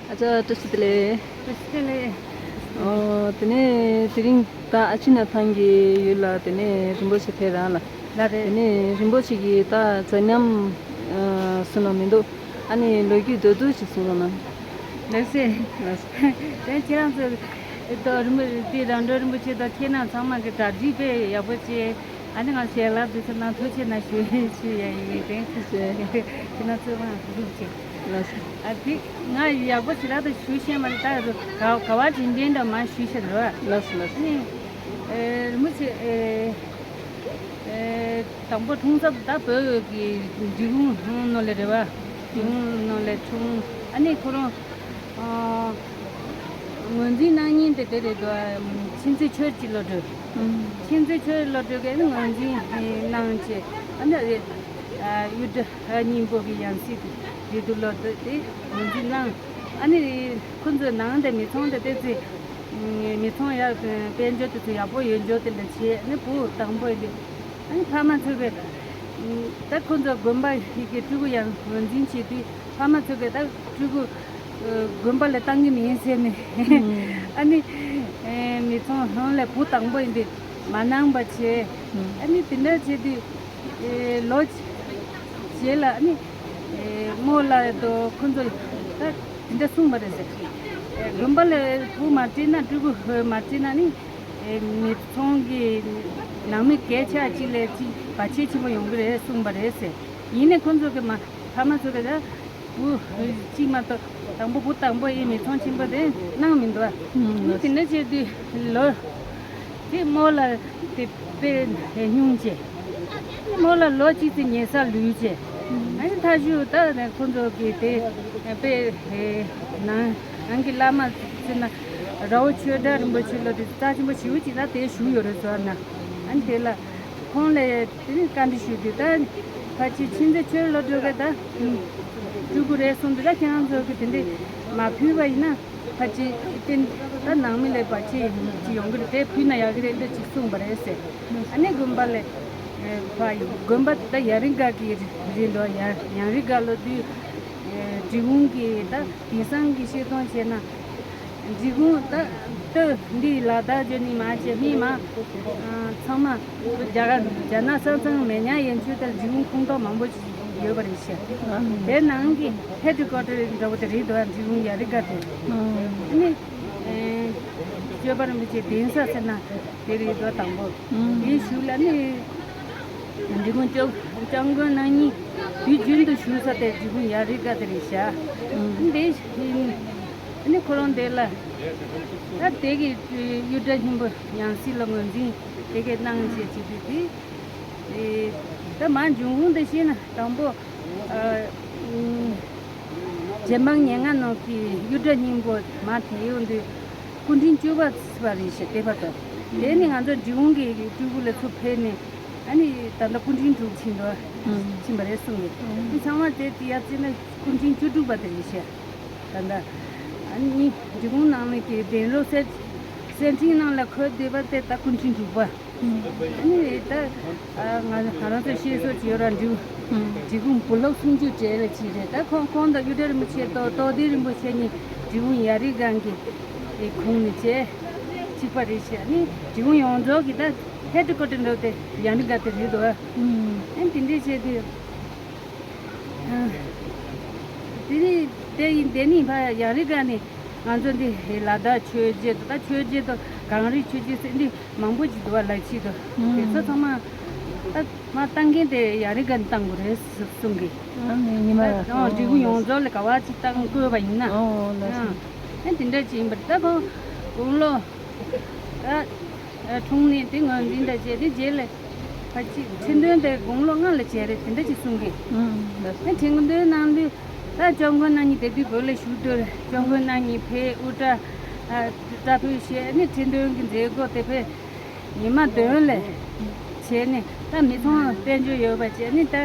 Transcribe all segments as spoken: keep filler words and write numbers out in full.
ཨ་ཅག་བཀྲ་ཤིས་བདེ་ལེགས། བཀྲ་ཤིས་བདེ་ལེགས། ཨོ། དེ་ནས་དེ་རིང་ད་ཨ་ཕྱི་ནང་ཐང་གི་ཡུལ་ལ་དེ་ནས་རིན་པོ་ཆེ་ཕེབས་རང་ལ། ལགས་རེད། དེ་ནས་རིན་པོ་ཆེ་གིས་ད་མཛད་རྣམ་ཨ་གསུང་ན་མི་འདུག་ཨ་ནི་ལོ་རྒྱུས་མདོར་བསྡུས་ཅིག་གསུང་རོགས་གནང་། ལགས་སེ། ལགས་སེ། དེ་ཁྱེད་རང་ཚོ་ད་རིན་པོ་དེ་རང་གྲོལ་རིན་པོ་ཆེ་དང་ཁྱེད་རང་ཚང་མ་གི་གྲ་སྒྲིག་དཔེ་ཡག་པོ་བྱས། ཨ་ནི་ང་ཞལ་ལག་འདི་ཚོ་ནང་ཐུགས་རྗེ་ཆེ་གནང་ཞུ་ཞུ་ཡ་ཡིན། དེ་ཐུགས་རྗེ་ཆེ། ཁྱེད་རང་ཚོ་མ་འགྲུབ་ཅིག་ལགས་སོ། ཨ་དེ་ང་ཡག་པོ་ཞེ་དྲག་ཏུ་ཞུ་ཤེས་མ་རེད། ད་ག་ག་བ་དྲིན་དྲན་འདྲ་མ་ཞུ་ཤེས་རེད་བ། ལགས་སོ་ལགས་སོ། ཨ་ནི་ཨེ་རིན་པོ་ཆེ་ཨེ་ཨེ་དང་པོ་འཁྲུངས་ས་ད་བོད་ཀྱི་འབྲི་གུང་ནང་ལ་རེད་བ། འབྲི་གུང་ནང་ལ་འཁྲུངས། ཨ་ནི་ཁོ་རང་ཨ་ངོས་འཛིན་གནང་མཁན་དེ་དེ་རེད་དོ། མཁྱེན་བརྩེ་ཆོས་ཀྱི་བློ་གྲོས། ཨུམ། མཁྱེན་བརྩེ་ཆོས་བློ་གྲོས་ཀྱིས་ངོས་འཛིན་གནང་བྱས། ཨ་ནི་ཨ་གཡུ་སྒྲ་སྙིང་པོ་གི་ཡང་སྲིད་རེད་འདུག་ལོ་དེ་ངོས་འཛིན་གནང་། ཨ་ནི་ཁོ་ཚོའི་ནང་དེ་མི་ཚང་དེ་དེ་ཚོས་མི་ཚང་ཡག་དཔལ་འབྱོར་དེ་ཚོ་ཡག་པོ་ཡོད་འཇོག་དེ་ལ་བྱས། ཨ་ནི་བུ་དང་པོ་ཡིན་དུས། ཨ་ནི་ཕ་མ་ཚོ་གིས་ད་ཁོ་ཚོ་དགོན་པ་ཞིག་གི་སྤྲུལ་སྐུ་ཡང་ངོས་འཛིན་བྱེད་དུས། ཕ་མ་ཚོ་གིས་ད་སྤྲུལ་སྐུ་དགོན་པ་ལ་བཏང་གི་མིན་ཟེར་ནས། ཨ་ནི་མི་ཚང་ཧོན་ལས་བུ་དང་པོ་ཡིན་དུས་མ་གནང་པ་བྱས། ཨ་ནི་དེ་འདྲ་བྱས་དུས་ལོ་རྗེས་ལ་ཨ་ནི་རྨོ་ལགས་དང་ཁོ་ཚོ་ད་དེ་འདྲ་གསུངས་པ་རེད་ཟེར། དགོན་པ་ལ་བུ་མ་སྤྲད་ན། སྤྲུལ་སྐུ་མ་སྤྲད་ན་ནི། ཨེ་མི་ཚང་གི་ནང་མི་སྐད་ཆ་གཅིག་ལས་གཅིག་བར་ཆད་ཆེན་པོ་ཡོང་གི་རེད་གསུངས་པ་རེད་ཟེར། ཡིན་ནའི་ཁོང་ཚོ་གི་མ་ཕ་མ་ཚོ་གི་ད་བུ་གཅིག་མ་གཏོགས། དང་པོ་བུ་དང་པོ་ཡི་མི་ཚང་ཆེན་པོ་དེ་གནང་མི་འདུག་ཨ། ཨུམ། དེ་འདྲ་བྱས་དུས་ལོ་དེ་རྨོ་ལགས་དེ་དཔེ་སྙུང་བྱས། རྨོ་ལགས་ལོ་གཅིག་ཙམ་ཉལ་སར་ལུས་བྱས། ཨ་ནི་མཐའ་མཇུག་ད་ཁོང་ཚོ་གི་དེ་དཔེ་ནང་ནང་གི་བླ་མ་ཚོ་ན། ར་བ་ཆོས་གྲགས་རིན་པོ་ཆེ་ལོ་དེ་རྩ་ཆེན་པོ་ཞེ་པོ་ཅིག་ད་དེ་བཞུགས་ཡོད་རེད་ཟེར་ན། ཨ་ནི་དེ་ལ་ཁོང་ལ་དེ་ནི་བཀའ་འདྲི་ཞུས་དུས། ད་ཕལ་ཆེར་མཁྱེན་བརྩེ་ཆོས་བློ་གྲོས་ཀྱིས་ད་སྤྲུལ་སྐུ་རེད་གསུངས་དུས། ད་ཁྱེད་རང་ཚོ་གིས་དེ་འདྲས་མ་ཕུལ་བ་ཡིན་ན། ཕལ་ཆེར་བསྟན་ད་ནང་མི་ལ་བར་ཆད་ཅིག་ཡོང་གི་རེད། དེ་ཕུལ་ན་ཡག་གི་རེད་འདྲ་ཅིག་གསུངས་པ་རེད་ཟེར། ཨ་ནི་དགོན་པ་ལ་ཕ་ཡི་དགོན་པ་ད་ཡ་རི་ག་གི་རེད་འདུག་ཡ་ཡ་རི་ག་ལོ་དུས་འབྲི་གུང་གི་ད་དེང་སང་གི་བཤད་སྟངས་བྱས་ན། འབྲི་གུང་ད་སྟོད་འདི་ལ་དྭགས་བརྗོད་ནི་མ་བྱས་མི་མ་ཚང་མ་རྒྱ་གར་རྒྱ་ནག་ས་མཚམས་མེད་ཉག་ཡན་ཆོད་ལྟར་འབྲི་གུང་ཁོངས་གཏོགས་མང་པོ་ཞིག་ཡོད་པ་རེད་ཤག་དེ་ནང་གི་ཧེ་ཌི་ཀོ་ཊར་འདྲ་བོ་དེ་རེད་འདུག་འབྲི་གུང་ཡ་རི་ག་དེ། ཨ་ནི་སྐྱོབ་པ་རིན་པོ་ཆེ་གདན་ས་ཟེར་ན་དེ་རེད་འདུག་དང་པོ་དེའི་གཞུག་ལ་ནི། འབྲི་གུང་སྐྱབས་སྐྱབས་མགོན་རྣམ་གཉིས་དུས་རྒྱུན་དུ་བཞུགས་ས་དེ་འབྲི་གུང་ཡ་རི་ག་དེ་རེད་ཤག་དེ་བཞིན་ཨ་ནི་ཁོ་རང་དེ་ལ་ད་དེ་གི་གཡུ་སྒྲ་སྙིང་པོ་ཡང་སྲིད་ལ་ངོས་འཛིན་དེ་གའི་གནང་བྱས་བྱེད་དུས་དེ། ད་མ་འབྱུང་ཁུངས་དེ་བཤད་ན། དང་པོ་རྗེ་འབངས་ཉེར་ལྔ་ནང་གི་གཡུ་སྒྲ་སྙིང་པོ་མར་ཕེབས་ཡོང་དུས་སྐུ་ཕྲེང་བཅུ་པ་ཟེར་བ་རེད་ཤག་དེ་བར་དུ། དེ་ནི་ང་ཚོ་འབྲི་གུང་གི་སྤྲུལ་སྐུ་ལ་ཚུར་ཕེབས་ནས། ཨ་ནི་ད་ལྟ་སྐུ་ཕྲེང་དྲུག་ཕྱིན་འགྲོ་ཕྱིན་པ་རེད་གསུངས་ཡོད། དེ་ཚང་མ་དེ་དེ་ཡར་བརྩིས་ན་སྐུ་ཕྲེང་བཅུ་དྲུག་པ་དེ་རེད་ཤག་ད་ལྟ་ཨ་ནི་འབྲི་གུང་ནང་མི་གི་གདན་རབས་གསེར་གསེར་ཕྲེང་ནང་ལ་འཁོད་བསྡད་པ་དེ་ད་སྐུ་ཕྲེང་དྲུག་པ། ཨ་ནི་ད་ང་ང་རང་ཚོ་ཤེས་སོ་ཅི་ཡོད་ར་འབྲི་འབྲི་གུང་བུ་སློབ་སུམ་ཅུ་གྲས་ལ་གཅིག་རེད། ད་ཁོང་ཁོང་དང་གཡུ་སྒྲ་རིན་པོ་ཆེ་དང་རྟོགས་ལྡན་རིན་པོ་ཆེ་གཉིས་འབྲི་གུང་ཡ་རི་སྒང་གི་ཁོངས་ནས་བྱས་གཅིག་པ་རེད་ཤག་ཨ་ནི་འབྲི་གུང་ཡོངས་རྫོགས་ཀྱི་ད་ཧེ་ཌི་ཀོ་ཊར་འདྲ་བོ་དེ་ཡ་རི་སྒང་དེ་རེད་འདུག་ཨ་ནི་དེ་འདྲས་བྱས་དུས། དེ་ནི་དེ་ཡིན་དེ་ནི་ཕ་ཡ་རི་སྒང་ནས་ང་ཚོ་འདི་ལ་དྭགས་ཆོས་རྗེ་དང་ད་ཆོས་རྗེ་དང་གངས་རི་ཆོས་རྗེ་ཟེར་འདི་མང་པོ་ཅིག་འདུག་བ། ལ་ཕྱི་དང་དེ་ཚོ་ཚང་མ་ད་མ་བཏང་མཁན་དེ་ཡ་རི་སྒང་ནས་བཏང་དགོས་རེད་གསུང་གི། ཨ་ནི་ཉི་མ་ད་འབྲི་གུང་ཡོངས་རྫོགས་ལ་ག་བ་ཅིག་བཏང་དགོས་པ་ཡིན་ན། ཨ་དེ་འདྲ་ཅིག་ཡིན་པ་རེད། ད་ཁོང་དགུང་ལོ་ད། འཁྲུངས་ནས་དེ་ངོས་འཛིན་དང་བཅས་ཏེ་རྗེས་ལ་ཕ་གཅིག་ཁྲི་འདོན་དེ་དགུང་ལོ་ལྔ་ལ་བྱས་རེད། དེ་འདྲ་ཅིག་གསུང་གི། ཨེ་ཁྲི་འདོན་གནང་དུས་ད་སྐྱབས་མགོན་རྣམ་གཉིས་དེ་དུས་བོད་ལ་བཞུགས་དུས་སྐྱབས་མགོན་རྣམ་གཉིས་ཕེབས་དབུ་སྐྲ་ཨ་སྐྲ་ཕུད་བཞེས་ནས་ཁྲི་འདོན་གྱི་མཛད་སྒོ་དེ་ཕེབས་ཉི་མ་བདུན་ལས་བྱས་ནས། ད་མི་ཚང་དཔལ་འབྱོར་ཡོད་པ་བྱས་ནས་ད་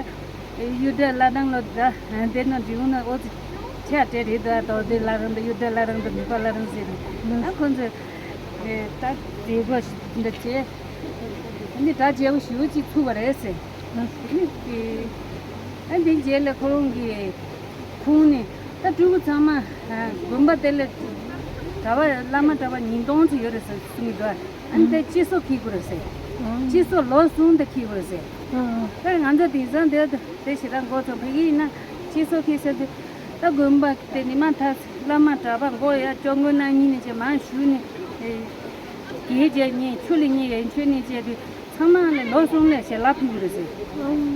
གཡུ་སྒྲ་བླ་བྲང་ལ་ད་དེ་ནང་འབྲི་གུང་ན་ཨོ་ཙི་ཆ་སྤྲད་རེད། ད་དོ་དེ་བླ་བྲང་དང་གཡུ་སྒྲ་བླ་བྲང་དང་མི་ཕམ་བླ་བྲང་ཟེར་ནས་ད་ཁོང་ཚོས། ཨེ་ད་དེ་གོ་འདི་བྱས། འདི་གྲ་རྒྱས་པོ་ཞེ་པོ་ཅིག་ཚུགས་པ་རེད་ཟེར། ཨ་འདི་རྗེས་ལ་ཁོ་རང་གི་ཁོང་ནི་ ད་སྤྲུལ་སྐུ་ཚང་མ་དགོན་པ་དེ་ལ་གྲྭ་པ་བླ་མ་གྲྭ་པ་ཉིས་སྟོང་ཙམ་ཡོད་རེད་ཟེར་གསུང་གི་འདུག་ཨ་ནི་དེ་སྤྱི་ཚོགས་འཁྱེར་དགོས་རེད་ཟེར། སྤྱི་ཚོགས་ལོ་གསུམ་དེ་འཁྱེར་དགོས་རེད་ཟེར། ད་ང་ཚོ་དེང་སང་དེ་དེ་ཞེ་དྲག་མགོ་ཚོས་ཕ་གི་ཡིན་ན་སྤྱི་ཚོགས་འཁྱེར་ཟེར་དུས། ད་དགོན་པ་དེ་ནི་མ་མཐའ་བླ་མ་གྲྭ་པ་མགོ་ཡ་སྐྱོ་མགོ་ན་གཉིས་ནས་བྱས་མང་ཞུ་ནས་དགེ་རྒྱས་གཉིས་ཆུ་ལས་གཉིས་ཡན་ཆོད་ནས་བྱས་དུས་ཚང་མ་ལས་ལོ་གསུམ་ལས་ཞལ་ལག་ཕུལ་དགོས་རེད་ཟེར།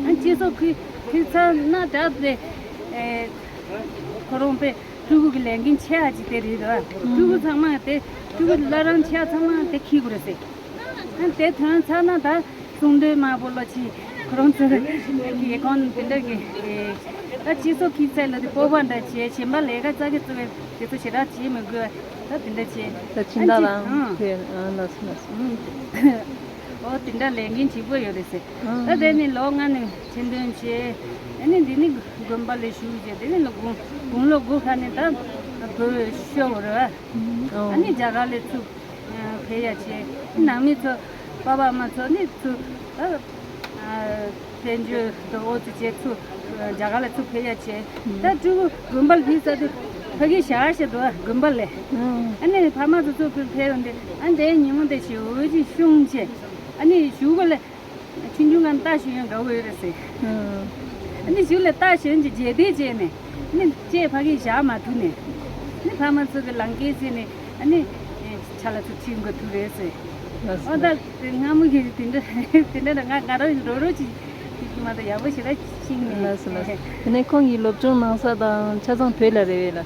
ཨ་སྤྱི་ཚོགས་ཁུལ་ཁུལ་ཚར་ན་དྲག་དེ་ཁོ་རང་པས་སྤྲུལ་སྐུ་གི་ལས་འགན་ཆེ་བ་ཅིག་དེ་རེད་དོ། སྤྲུལ་སྐུ་ཚང་མ་དེ་སྤྲུལ་སྐུ་བླ་བྲང་ཆེ་བ་ཚང་མ་དེ་འཁྱེར་དགོས་རེད་ཟེར། ཨ་དེ་ཐོན་ཚར་ན་ད་གསུང་འདོན་མང་པོ་ལོ་ཆི་ཁོ་རང་ཚོ་གི་ཁོང་དེ་འདྲ་གི་ད་སྤྱི་ཚོགས་ཁྱིམ་མཚེས་ལ་དེ་སྤོབས་པ་འདྲ་བྱས་གཞན་པ་ལས་ཀ་རྩ་གི་རྩ་གི་དེ་ཚོ་ཞེ་དྲག་བྱེད་མི་དགོས་ད་དེ་འདྲ་བྱས། ད་ཕྱི་ཨ་ཟླ་ཅི་ལའང་ཨང་ཕེབས་ཨང་ལགས་སོ་ལགས་སོ། ཨོ་དེ་འདྲ་ལས་འགན་ལྗིད་པོ་ཡོད་རེད་ཟེར། ཨང་ད་དེ་ནི་ལོ་ལྔ་ནས་ཆེད་འདོན་བྱས། ཨ་ནི་འདི་ནི་དགོན་པ་ལ་བཞུགས་བྱས་དེ་ནི་ལོ་དགུང་དགུང་ལོ་དགུ་ཁ་ནས་ད་བོད་ཤོར་བ་རེད་བ། ཨང་ཨ་ནི་རྒྱ་གར་ལ་ཚུར་ཕེབས་ཡ་བྱས། ནང་མི་ཚོ་པ་ཕ་མ་ཚོ་ནི་ཚུར་ཨ་ཨ་དཔལ་འབྱོར་དང་ཨོ་ཙི་བྱས་ཚུར་རྒྱ་གར་ལ་ཚུར་ཕེབས་ཡ་བྱས། ད་སྤྲུལ་སྐུ་དགོན་པ་ལ་ཕེབས་ས་དེ་ཕ་གི་ཞག་ཞིག་འདུག་དགོན་པ་ལ། ཨ་ནི་ཕ་མ་ཚོ་ཚུར་ཕེབས་ཕེབས་ཡོང་དུས་ཨ་ནི་དེའི་ཉིན་མོ་དེ་ཞེ་པོ་ཅིག་བྱུང་བྱས། ཨ་ནི་གཞུག་གུ་ལ་ཆུང་ཆུང་ང་རྟ་ཞོན་ཡང་དགའ་བོ་ཡོད་རེད་ཟེར། ཨ་ནི་གཞུག་ལ་རྟ་ཞོན་གྱི་རྗེས་དེ་བྱས་ནས་ཨ་ནི་ཅེས་ཕ་གི་བཞག་མ་ཐུབ་ནས་ཨ་ནི་ཕ་མ་ཚོ་གི་ལང་ཀའི་རྩེ་ནས་ཨ་ནི་ཆ་ལ་ཚུར་ཁྲིད་དགོས་ཐུག་རེད་ཟེར། ཨོ་ད་དེ་སྔ་མོ་གི་དེ་འདྲ་དེ་འདྲ་ང་ང་རང་རོ་རོ་ཅིག་དེ་མ་གཏོགས་ཡག་པོ་ཞེ་དྲག་ཤེས་མེད། ལགས་སོ་ལགས་སོ། དེ་ནས་ཁོང་གི་སློབ་སྦྱོང་གནང་ས་དང་ཆ་ཚང་བོད་ལ་རེད་བས་ལ།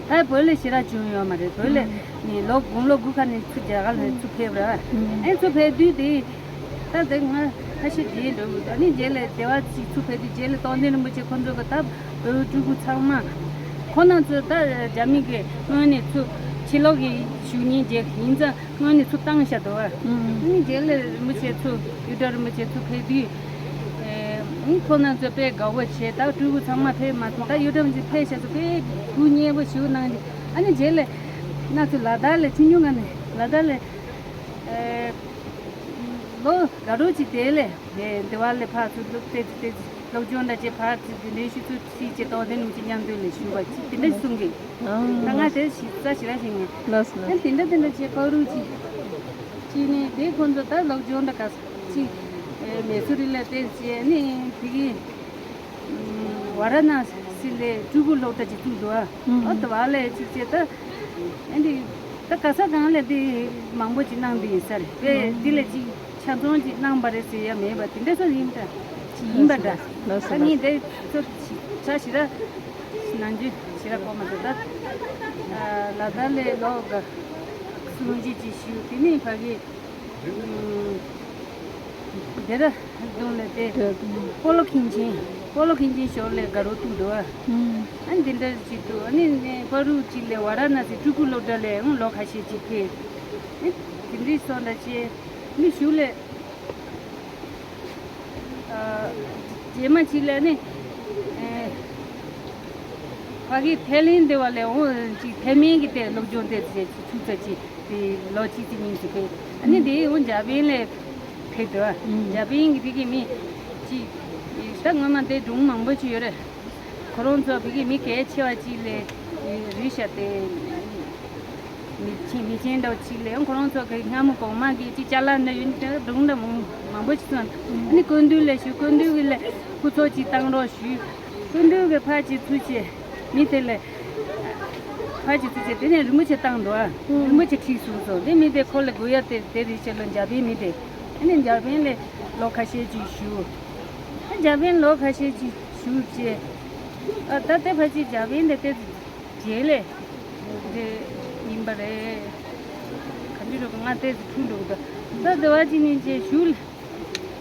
ད་བོད་ལ་ཞེ་དྲག་བྱུང་ཡོད་མ་རེད། བོད་ལ་ནི་ལོ་དགུང་ལོ་དགུ་ཁ་ནས་ཚུར་རྒྱ་གར་ལ་ཚུར་ཕེབས་ར། ཨེ་ཚུར་ཕེབས་དུས་དེ་ད་དེ་ང་ཁ་ཤས་རྗེས་འགྲོ་དགོས། ད་ནི་རྗེས་ལ་དེ་བ་ཅིག་ཚུར་ཕེབས་དུས་རྗེས་ལ་རྟོགས་ལྡན་རིན་པོ་ཆེ་ཁོང་ཚོ་གི་ད་བོད་སྤྲུལ་སྐུ་ཚང་མ་ཁོང་རྣམ་ཚོ་ད་རྒྱ་མི་གི་སྔོན་ནས་ཚུར་ཕྱི་ལོགས་ཀྱི་བཞུགས་གཉེན་རྗེས་ཡིན་ཙང་། སྔོན་ནས་ཚུར་བཏང་བཞག་འདུག་བ། ཨ་ནི་རྗེས་ལ་རིན་པོ་ཆེ་ཚུར་གཡུ་སྒྲ་རིན་པོ་ཆེ་ཚུར་ཕེབས་དུས། ཨེ་ཁོང་རྣམ་ཚོ་དཔེ་དགའ་བོ་བྱས། ད་སྤྲུལ་སྐུ་ཚང་མ་ཕེབས་མ་ཐུབ། ད་གཡུ་སྒྲ་རིན་པོ་ཆེ་ཕེབས་བཞག་ཚོ་དཔེ་སྐུ་མཉེལ་པོ་ཞིག་གནང་རྗེས། ཨ་ནི་རྗེས་ལ་ང་ཚོ་ལ་དྭགས་ལ་ཆུང་ཆུང་ང་ནས་ལ་དྭགས་ལ་ཨེ་ལོ་དགའ་རོགས་ཅིག་དེ་ལས་ཨེ་འདི་བ་ལས་ཕར་ཚུར་སློབ་དེ་ཚོ་དེ་ཚོ་སློབ་སྦྱོང་འདྲ་བྱས། ཕར་ཚུར་དེ་འདྲའི་ཤུ་ཚུར་ཚིག་བྱས། རྟོགས་ལྡན་རིན་པོ་ཆེ་མཉམ་དུ་ལས་ཞུ་བ་ཅིག་དེ་འདྲ་གསུང་གི། ད་ང་དེ་ཞིག་རྩ་ཞིག་ར་ཞིག་ངེས། ལགས་སོ་ལགས། ཨ་དེ་འདྲ་དེ་འདྲ་བྱས་ཕག་རུ་ཅིག་ཅིག་ནས་དེ་ཁོང་ཚོ་ད་སློབ་སྦྱོང་འདྲ་ག་ས་ཅིག་མེ་སུ་རི་ལ་བལྟས་བྱས་ནས་དེ་གི་ཝ་ར་ཎ་སི་ལ་སྤྲུལ་སྐུ་སློབ་གྲྭ་ཅིག་བཙུགས་འདུག་ཨ། ཨ་དེ་བ་ལ་ཅིག་བྱས་ད་ཨ་འདི་ད་ག་ས་གང་ལ་དེ་མང་པོ་ཅིག་གནང་འདི་ཡིན་ས་རེད་པས། དེ་ལ་ཅིག་ཆ་ཚང་ཅིག་གནང་པ་རེད་ཟེར་ཡ་མེད་པ་དེ་འདྲ་ཚོ་ཡིན་འདྲ་ཅིག་ཡིན་པ་འདྲ། ལགས་སོ་ད་ངས་དེ་ཚོ་ཆ་ཞིག་ར་ནང་རྒྱུ་ཞེ་དྲག་གོ་མ་ཐུབ། ད་ལ་དྭགས་ལ་ལོ་ག་གསུམ་བཞི་ཅིག་བཞུགས། དེ་ནས་ཕ་གི་ཌེ་ར་ཌུན་ལ་དེ་སྤོ་ལོ་མཁན་ཆེན་སྤོ་ལོ་མཁན་ཆེན་ཞོར་ལ་དགའ་རོགས་ཐུག་འདུག་ཨ། ཨ་འདི་འདྲ་ཅིག་འདུག་ཨ་ནི་ནས་པ་རུ་ཅིག་ལ་ཝ་ར་ཎ་སི་སྤྲུལ་སྐུ་སློབ་གྲྭ་ལ་ཡང་ལོ་ཁ་ཤས་ཅིག་ཕེབས། ཨ་དེ་འདྲའི་སོགས་འདྲ་བྱས་ནི་གཞུག་ལ། རྗེས་མ་ཅིག་ལ་ནི་ཕ་གི་ཐའི་ལེན་དེ་བ་ལས་འོང་ཅིག་ཐའི་མན་གྱི་དེ་སློབ་སྦྱོང་དེ་ཚུགས་ཚ་ཅིག་དེ་ལོ་གཅིག་ཙམ་གཉིས་ཙམ་ཕེབས། ཨ་ནི་དེ་འོང་འཇར་པན་ལ་ཕེབས་འདུག་འཇར་པན་གྱི་དེ་གི་མི་ཅིག་ད་སྔོན་མ་དེ་སྒྲུང་མང་པོ་ཅིག་ཡོད་རེད། ཁོ་རང་ཚོ་བོད་ཀྱི་མི་གལ་ཆེ་བ་གཅིག་ལས་རེད་ཤག་དེ། མི་ཆེན་མི་ཆེན་འདྲ་བོ་གཅིག་ལས་ཁོ་རང་ཚོ་གི་སྔ་མོ་གོང་མ་གི་གཅིག་ཅ་ལག་འདྲ་ཡོད་འདྲ་སྒྲུང་འདྲ་མང་མང་པོ་ཞིག་གསུངས། ཨ་ནི་སྐུ་མདུན་ལ་ཞུ། སྐུ་མདུན་གི་ལ་སྐུ་ཚབ་ཅིག་བཏང་རོགས་ཞུས། སྐུ་མདུན་གི་ཕར་ཅིག་ཚུར་བྱས་མི་དེ་ལ་ཕར་ཅིག་ཚུར་བྱས་དེ་ནས་རིན་པོ་ཆེ་བཏང་འདུག་ཨ། རིན་པོ་ཆེ་ཁྲིད་སོང་སོང་། དེ་མི་དེ་ཁོ་ལ་དགོས་ཡ་དེ་དེ་རེད་ཤག་ལ་འཇར་པན་མི་དེ། ཨ་ནི་འཇར་པན་ལ་ལོ་ཁ་ཤས་ཅིག་བཞུགས། ཨ་འཇར་པན་ལོ་ཁ་ཤས་ཅིག་བཞུགས་བྱས། ཨ་ད་ལྟ་ཕལ་ཆེར་འཇར་པན་དེ་དེ་རྗེས་ལས་དེ་ཡིན་པ་རེད། ག་འདྲ་རེད། ང་ལྟས་ཚེ་འཁྲུག་འགྲོ་གི་འདུག་ད་དེ་བ་ཅིག་ནས་བྱས་བཞུགས་ལ།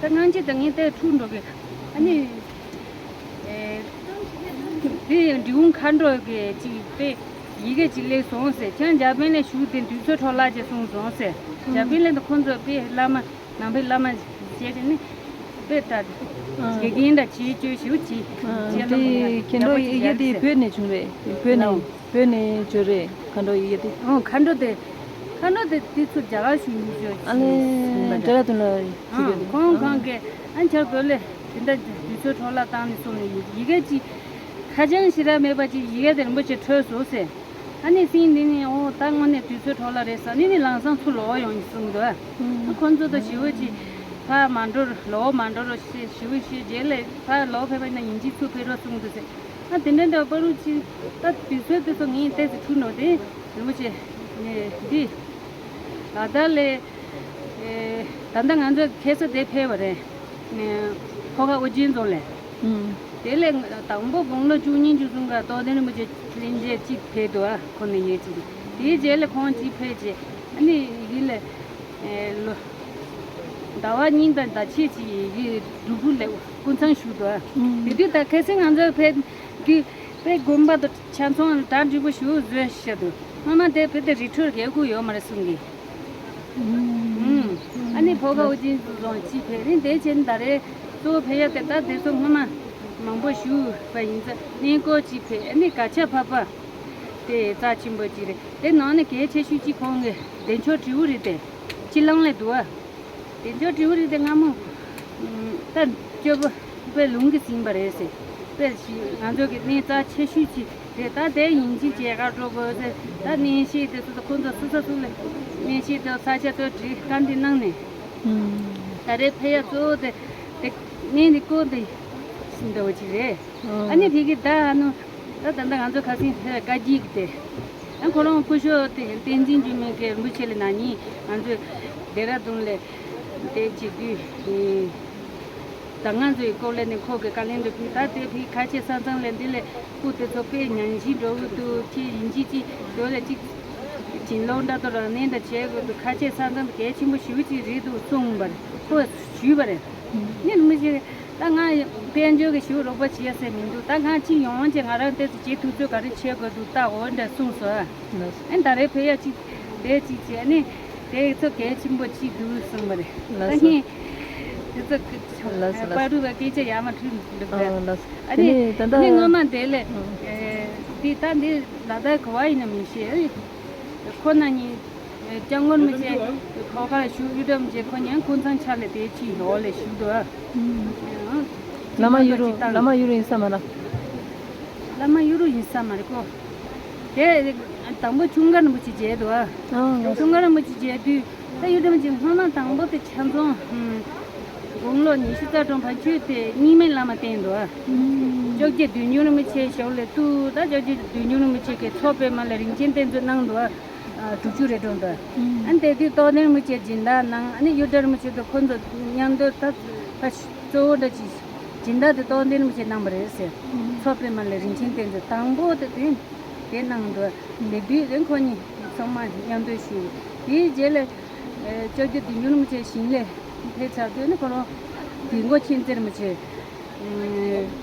ད་སྔ་ཕྱི་ད་ངས་ལྟས་འཁྲུག་འགྲོ་གི། ཨ་ནི་དེ་འབྲི་གུང་མཁའ་འགྲོ་གི་ཅིག་དཔེ་ཡི་གེ་ཅིག་སླེབས་སོང་ཟེར། ཁྱེད་འཇར་པན་ལ་བཞུགས་དེ་དུས་ཚོད་འཕྲོ་བརླག་བྱས་སོང་ཟེར། འཇར་པན་ལ་ད་ཁོང་ཚོ་དཔེ་བླ་མ། ནང་པའི་བླ་མ་ཞེས་བྱས་ནི་དཔེ་དྲག་དགེ་རྒན་དང་བྱེད་སྤྱོད་ཞེ་པོ་ཅིག་ཨ་ཅེས་ལ་དེ་མཁན་སློབ་ཡག་པོ་ཅིག་ཡག་དེ་ཡག་བོད་ནས་བྱུང་རེད། བོད་ནས་ལའོ། བོད་ནས་བྱུང་རེད། མཁའ་འགྲོ་ཡི་གེ་དེ། ཨོ་མཁའ་འགྲོ་དེ། མཁའ་འགྲོ་དེ་དེ་ཚོ་རྒྱ་གར་གཞུང་གི་ཞོ་ཨ་ནི་ཅིག་ཡིན་པ་འདྲ། ཌེ་ར་ཌུན་ལ་བྱུང་ཨ་ཡོད་རེད། ཁོང་ཨ་ཁོང་གིས་ཨ་ནི་བོད་ལས་དེ་འདྲ་དུས་ཚོད་འཕྲོ་བརླག་བཏང་ནས་སོང་ནས་ཡི་གེ་ཅིག་ ཁ་བྱང་ཞེ་དྲག་མེད་པ་ཅིག་ཡི་གེ་དེ་རིན་པོ་ཆེ་འཕྲོད་སོང་ཟེར། ཨ་ནི་སྲིང་འདི་ནི་ཨོ་ད་དངོས་གནས་དུས་ཚོད་འཕྲོ་བརླག་རེད་ཟེར། ཨ་ནི་ནི་ལམ་སང་ཚུར་ལོག་ཡོང་གི་གསུངས་འདུག་ཨ་ཁོང་ཚོ་དང་ཞི་བ་ཅིག་ཕར་མ་འགྲོ་རོགས། ལོག་མ་འགྲོ་རོགས་ཞེས་ཞི་བ་ཞེས་རྗེས་ལ་ཕར་ལོག་ཕེབས་པ་ཡིན་ན་ཡིན་གཅིག་ཚུར་ཕེབས་རོགས་གསུངས་འདུག་ཟེར། ཨ་དེ་འདྲ་འདྲ་པ་རུ་ཅིག་ད་དུས་ཚོད་དེ་ཚོ་ངས་ཏོག་ཙམ་འཁྲུལ་འགྲོ་དེ་རིན་པོ་ཆེ་ནས་འདི་ལ་དྭགས་ལས། ཨེ། ད་ལྟ་ང་ཚོ་ཁ་སང་དེ་ཕེབས་པ་རེད། ཨེ། ལྷོ་ཁ་ཨོ་རྒྱན་རྫོང་ལ། ཨུམ། དེ་ལས་དང་པོ་དགུང་ལོ་བཅུ་གཉིས་བཅུ་གསུམ་ཀ་རྟོགས་ལྡན་རིན་པོ་ཆེ་གླིང་རྗེ་གཅིག་ཕེབས་འདུག་ཨ་ཁོ་ནས་ཡོད་ཅིག་དེའི་རྗེས་ལ་ཁོང་གཅིག་ཕེབས་རྗེས་ཨ་ནི་ཡིན་ལ། ཨེ། ལོ། ཟླ་བ་གཉིས་དང་ཟླ་ཕྱེད་ཅིག་ཡི་གེ་སྒྲུབ་ཕུག་ལ་སྐུ་མཚམས་བཞུགས་འདུག་ཨ། ཨུམ། དེ་དུས་ད་ཁ་སང་ང་ཚོ་ཕེབས་དུས་དཔེ་དགོན་པ་དང་ཆ་ཚང་གྲ་འགྲིག་པོ་ཞིག་བཟོས་བཞག་འདུག་སྔོན་མ་དེ་བོད་དེ་རི་ཁྲོད་རྒྱལ་སྒོ་ཡོད་མ་རེད་གསུང་གི། ཨུམ། ཨ་ནི་ལྷོ་ཁ་ཨོ་རྒྱན་རྫོང་གཅིག་ཕེབས་རིང་དེ་བྱས་ནས་ད་རེས་གཙོ་བོ་ཕེབས་ཡ་དེ་ད་དེ་ཚོ་སྔོན་མ་མང་པོ་བཞུགས་པ་ཡིན་ཙང་གནས་སྐོར་གཅིག་ཕེབས། ཨ་ནི་ག་ཆ་ཕ་པ་དེ་རྩ་ཆེན་པོ་གཅིག་རེད། དེ་ནང་ནས་གལ་ཆེ་ཤོས་གཅིག་ཁོང་གི་བདེ་མཆོག་དྲིལ་བུ་རེད་དེ། ཕྱི་ལང་ལ་འདུག་ཨ། དེ་ཚོ་དྲིལ་བུ་རེད་དེ་སྔ་མོ། ད་སྐྱོ་པོ་དཔེ་ལུང་གིས་ཟིན་པ་རེད་ཟེར། དཔེ་ཞིག་ང་ཚོ་གི་གནས་རྩ་ཆེ་ཤོས་ཅིག་རེད། ད་དེ་ཡིན་གཅིག་བྱས་ག་འགྲོ་དགོས་ཟེར། ད་གནས་བཤད་དེ་ཚོ་ཁོ་ཚོ་སུ་ས་སུ་ལ་གནས་བཤད་དེ་ས་ཆ་དེ་བྲིས་བཀའ་འདྲི་གནང་ནས། ད་རེས་ཕེབས་ཡ་གཙོ་བོ་དེ་དེ་གནས་འདི་སྐོར་དེ་འདྲ་བོ་ཅིག་རེད། ཨ་ནི་ཕ་གི་ད་ཨ་ནུ་ད་ད་ལྟ་ང་ཚོ་ཁ་སང་ཕེབས་བཀའ་བརྒྱུད་ཀྱི་དེ། ཨ་ཁོ་རང་སྐུ་ཞབས་དེ་བསྟན་འཛིན་འགྱུར་མེད་ཀྱི་རིན་པོ་ཆེ་ལ་ན་ནིང་ང་ཚོས་ལྡེ་ར་ལྡུན་ལ་དེ་བྱེད་དུས་ད་ང་ཚོའི་སྐོར་ལ་ནི་ཁོ་གི་བཀའ་ལན་འདྲ་ཕུལ། ད་དེ་ཕི་ཁ་ཆེ་ས་མཚམས་ལ་འདི་ལ་སྐུ་དེ་ཚོ་དཔེ་ཉམས་ཞིབ་འགྲོ་གི་འདུག་ཁྱེད་ཡིན་གཅིག་ཅིག་དོ་ལ་ཅིག་བྱིན་རླབས་འདྲ་དོ་རང་གནས་འདྲ་བྱེད་དགོས་འདུག་ཁ་ཆེ་ས་མཚམས་གལ་ཆེན་པོ་ཞེ་པོ་ཅིག་རེད་འདུག་གསུངས་པར་ཁོ་ཞུས་པ་རེད། ངས་མི་ཤེས། ད་ང་དཔལ་འབྱོར་གྱི་ཞུ་རོགས་པ་བྱེད་ཟེར་མི་འདུག་ད་ང་གཅིག་ཡོང་བྱས་ང་རང་ཏོག་ཙམ་བྱེད་ཐུབ་ཚོད་ག་རེ་བྱེད་དགོས་འདུག་ད་འོ་འདྲ་གསུངས་སོང་། ལགས་སོ། ཨ་ད་རེས་ཕེབས་ཡ་གཅིག་དེ་གཅིག་བྱས་ནས་དེ་ཚོ་གལ་ཆེན་པོ་གཅིག་འདུག་གསུངས་པ་རེད། ད་ལགས་སོ། ངས་དེ་ཚོ་ལགས་སོ་ལགས་སོ། བར་དུ་བ་སྐད་ཆ་ཡར་མར་འཁྲུལ་འདུག་ཨ་ལགས་སོ། ཨ་དེ་ནི་ནས་ད་ལྟ་ངས་སྔོན་མ་དེ་ལས་ཨ་འདི་ད་འདི་ལ་དྭགས་ག་བ་ཡིན་ན་མི་ཤེས། ཁོ་ན་ཉིད། སྐྱབས་མགོན་རིན་པོ་ཆེ་ཁོ་ཁ་ཞུ་གཡུ་སྒྲ་རིན་པོ་ཆེ་ཁོ་ཉན་སྐུ་མཚམས་ཆ་ལས་དེ་ཅི་ཡོག་ལས་ཞུ་དོ། བླ་མ་གཡུ་རུ་བླ་མ་གཡུ་རུ་ཡིན་ས་མ་ར། བླ་མ་གཡུ་རུ་ཡིན་ས་མ་རེད་ཁོ། དེ་དང་པོ་ཁྱུང་དཀར་རིན་པོ་ཆེ་མཇལ་དོ། ཨ་ཁྱུང་དཀར་རིན་པོ་ཆེ་མཇལ་དུས་ད་གཡུ་སྒྲ་རིན་པོ་ཆེ་སྔོན་མ་དང་པོ་དེ་ཆ་ཚང་དགུང་ལོ་ཉི་ཤུ་རྩ་གྲངས་ཕན་ཆད་དེ་རྙིང་མའི་བླ་མ་བསྟེན་དོ། ཨ་ཅོག་རྒྱལ་བདུད་འཇོམས་རིན་པོ་ཆེ་ཞབས་ལས་བཏུད། ད་ཅོག་རྒྱལ་བདུད་འཇོམས་རིན་པོ་ཆེ་གི་ཚོགས་པའི་མ་ལ་རིན་ཆེན་གཏེར་མཛོད་གནང་དོ། དྲུག་ཅུ་རེ་གྲོང་དུ། ཨ་ནི་དེ་དུས་རྟོགས་ལྡན་རིན་པོ་ཆེ་སྦྱིན་བདག་གནང་། ཨ་ནི་གཡུ་སྒྲ་རིན་པོ་ཆེ་དང་ཁོང་ཚོ་མཉམ་དུ་ད་ཕ་གཙོ་བོ་འདྲ་ཅིག་སྦྱིན་བདག་དེ་རྟོགས་ལྡན་རིན་པོ་ཆེ་གནང་བ་རེད་ཟེར། ཚོགས་པའི་མ་ལ་རིན་ཆེན་གཏེར་མཛོད་དང་པོ་དེ་དེ་དེ་གནང་འདུག་དེ་དུས་རེད་ཁོ་གཉིས་ཚང་མ་མཉམ་དུ་བཞུགས། དེའི་རྗེས་ལ་ཨ་ཅོག་རྒྱལ་བདུད་འཇོམས་རིན་པོ་ཆེ་ཞིང་ལས་ཕེབས་ཚར་དུས་ནི་ཁོ་རང་བི་མགོ་མཁྱེན་བརྩེ་རིན་པོ་ཆེ་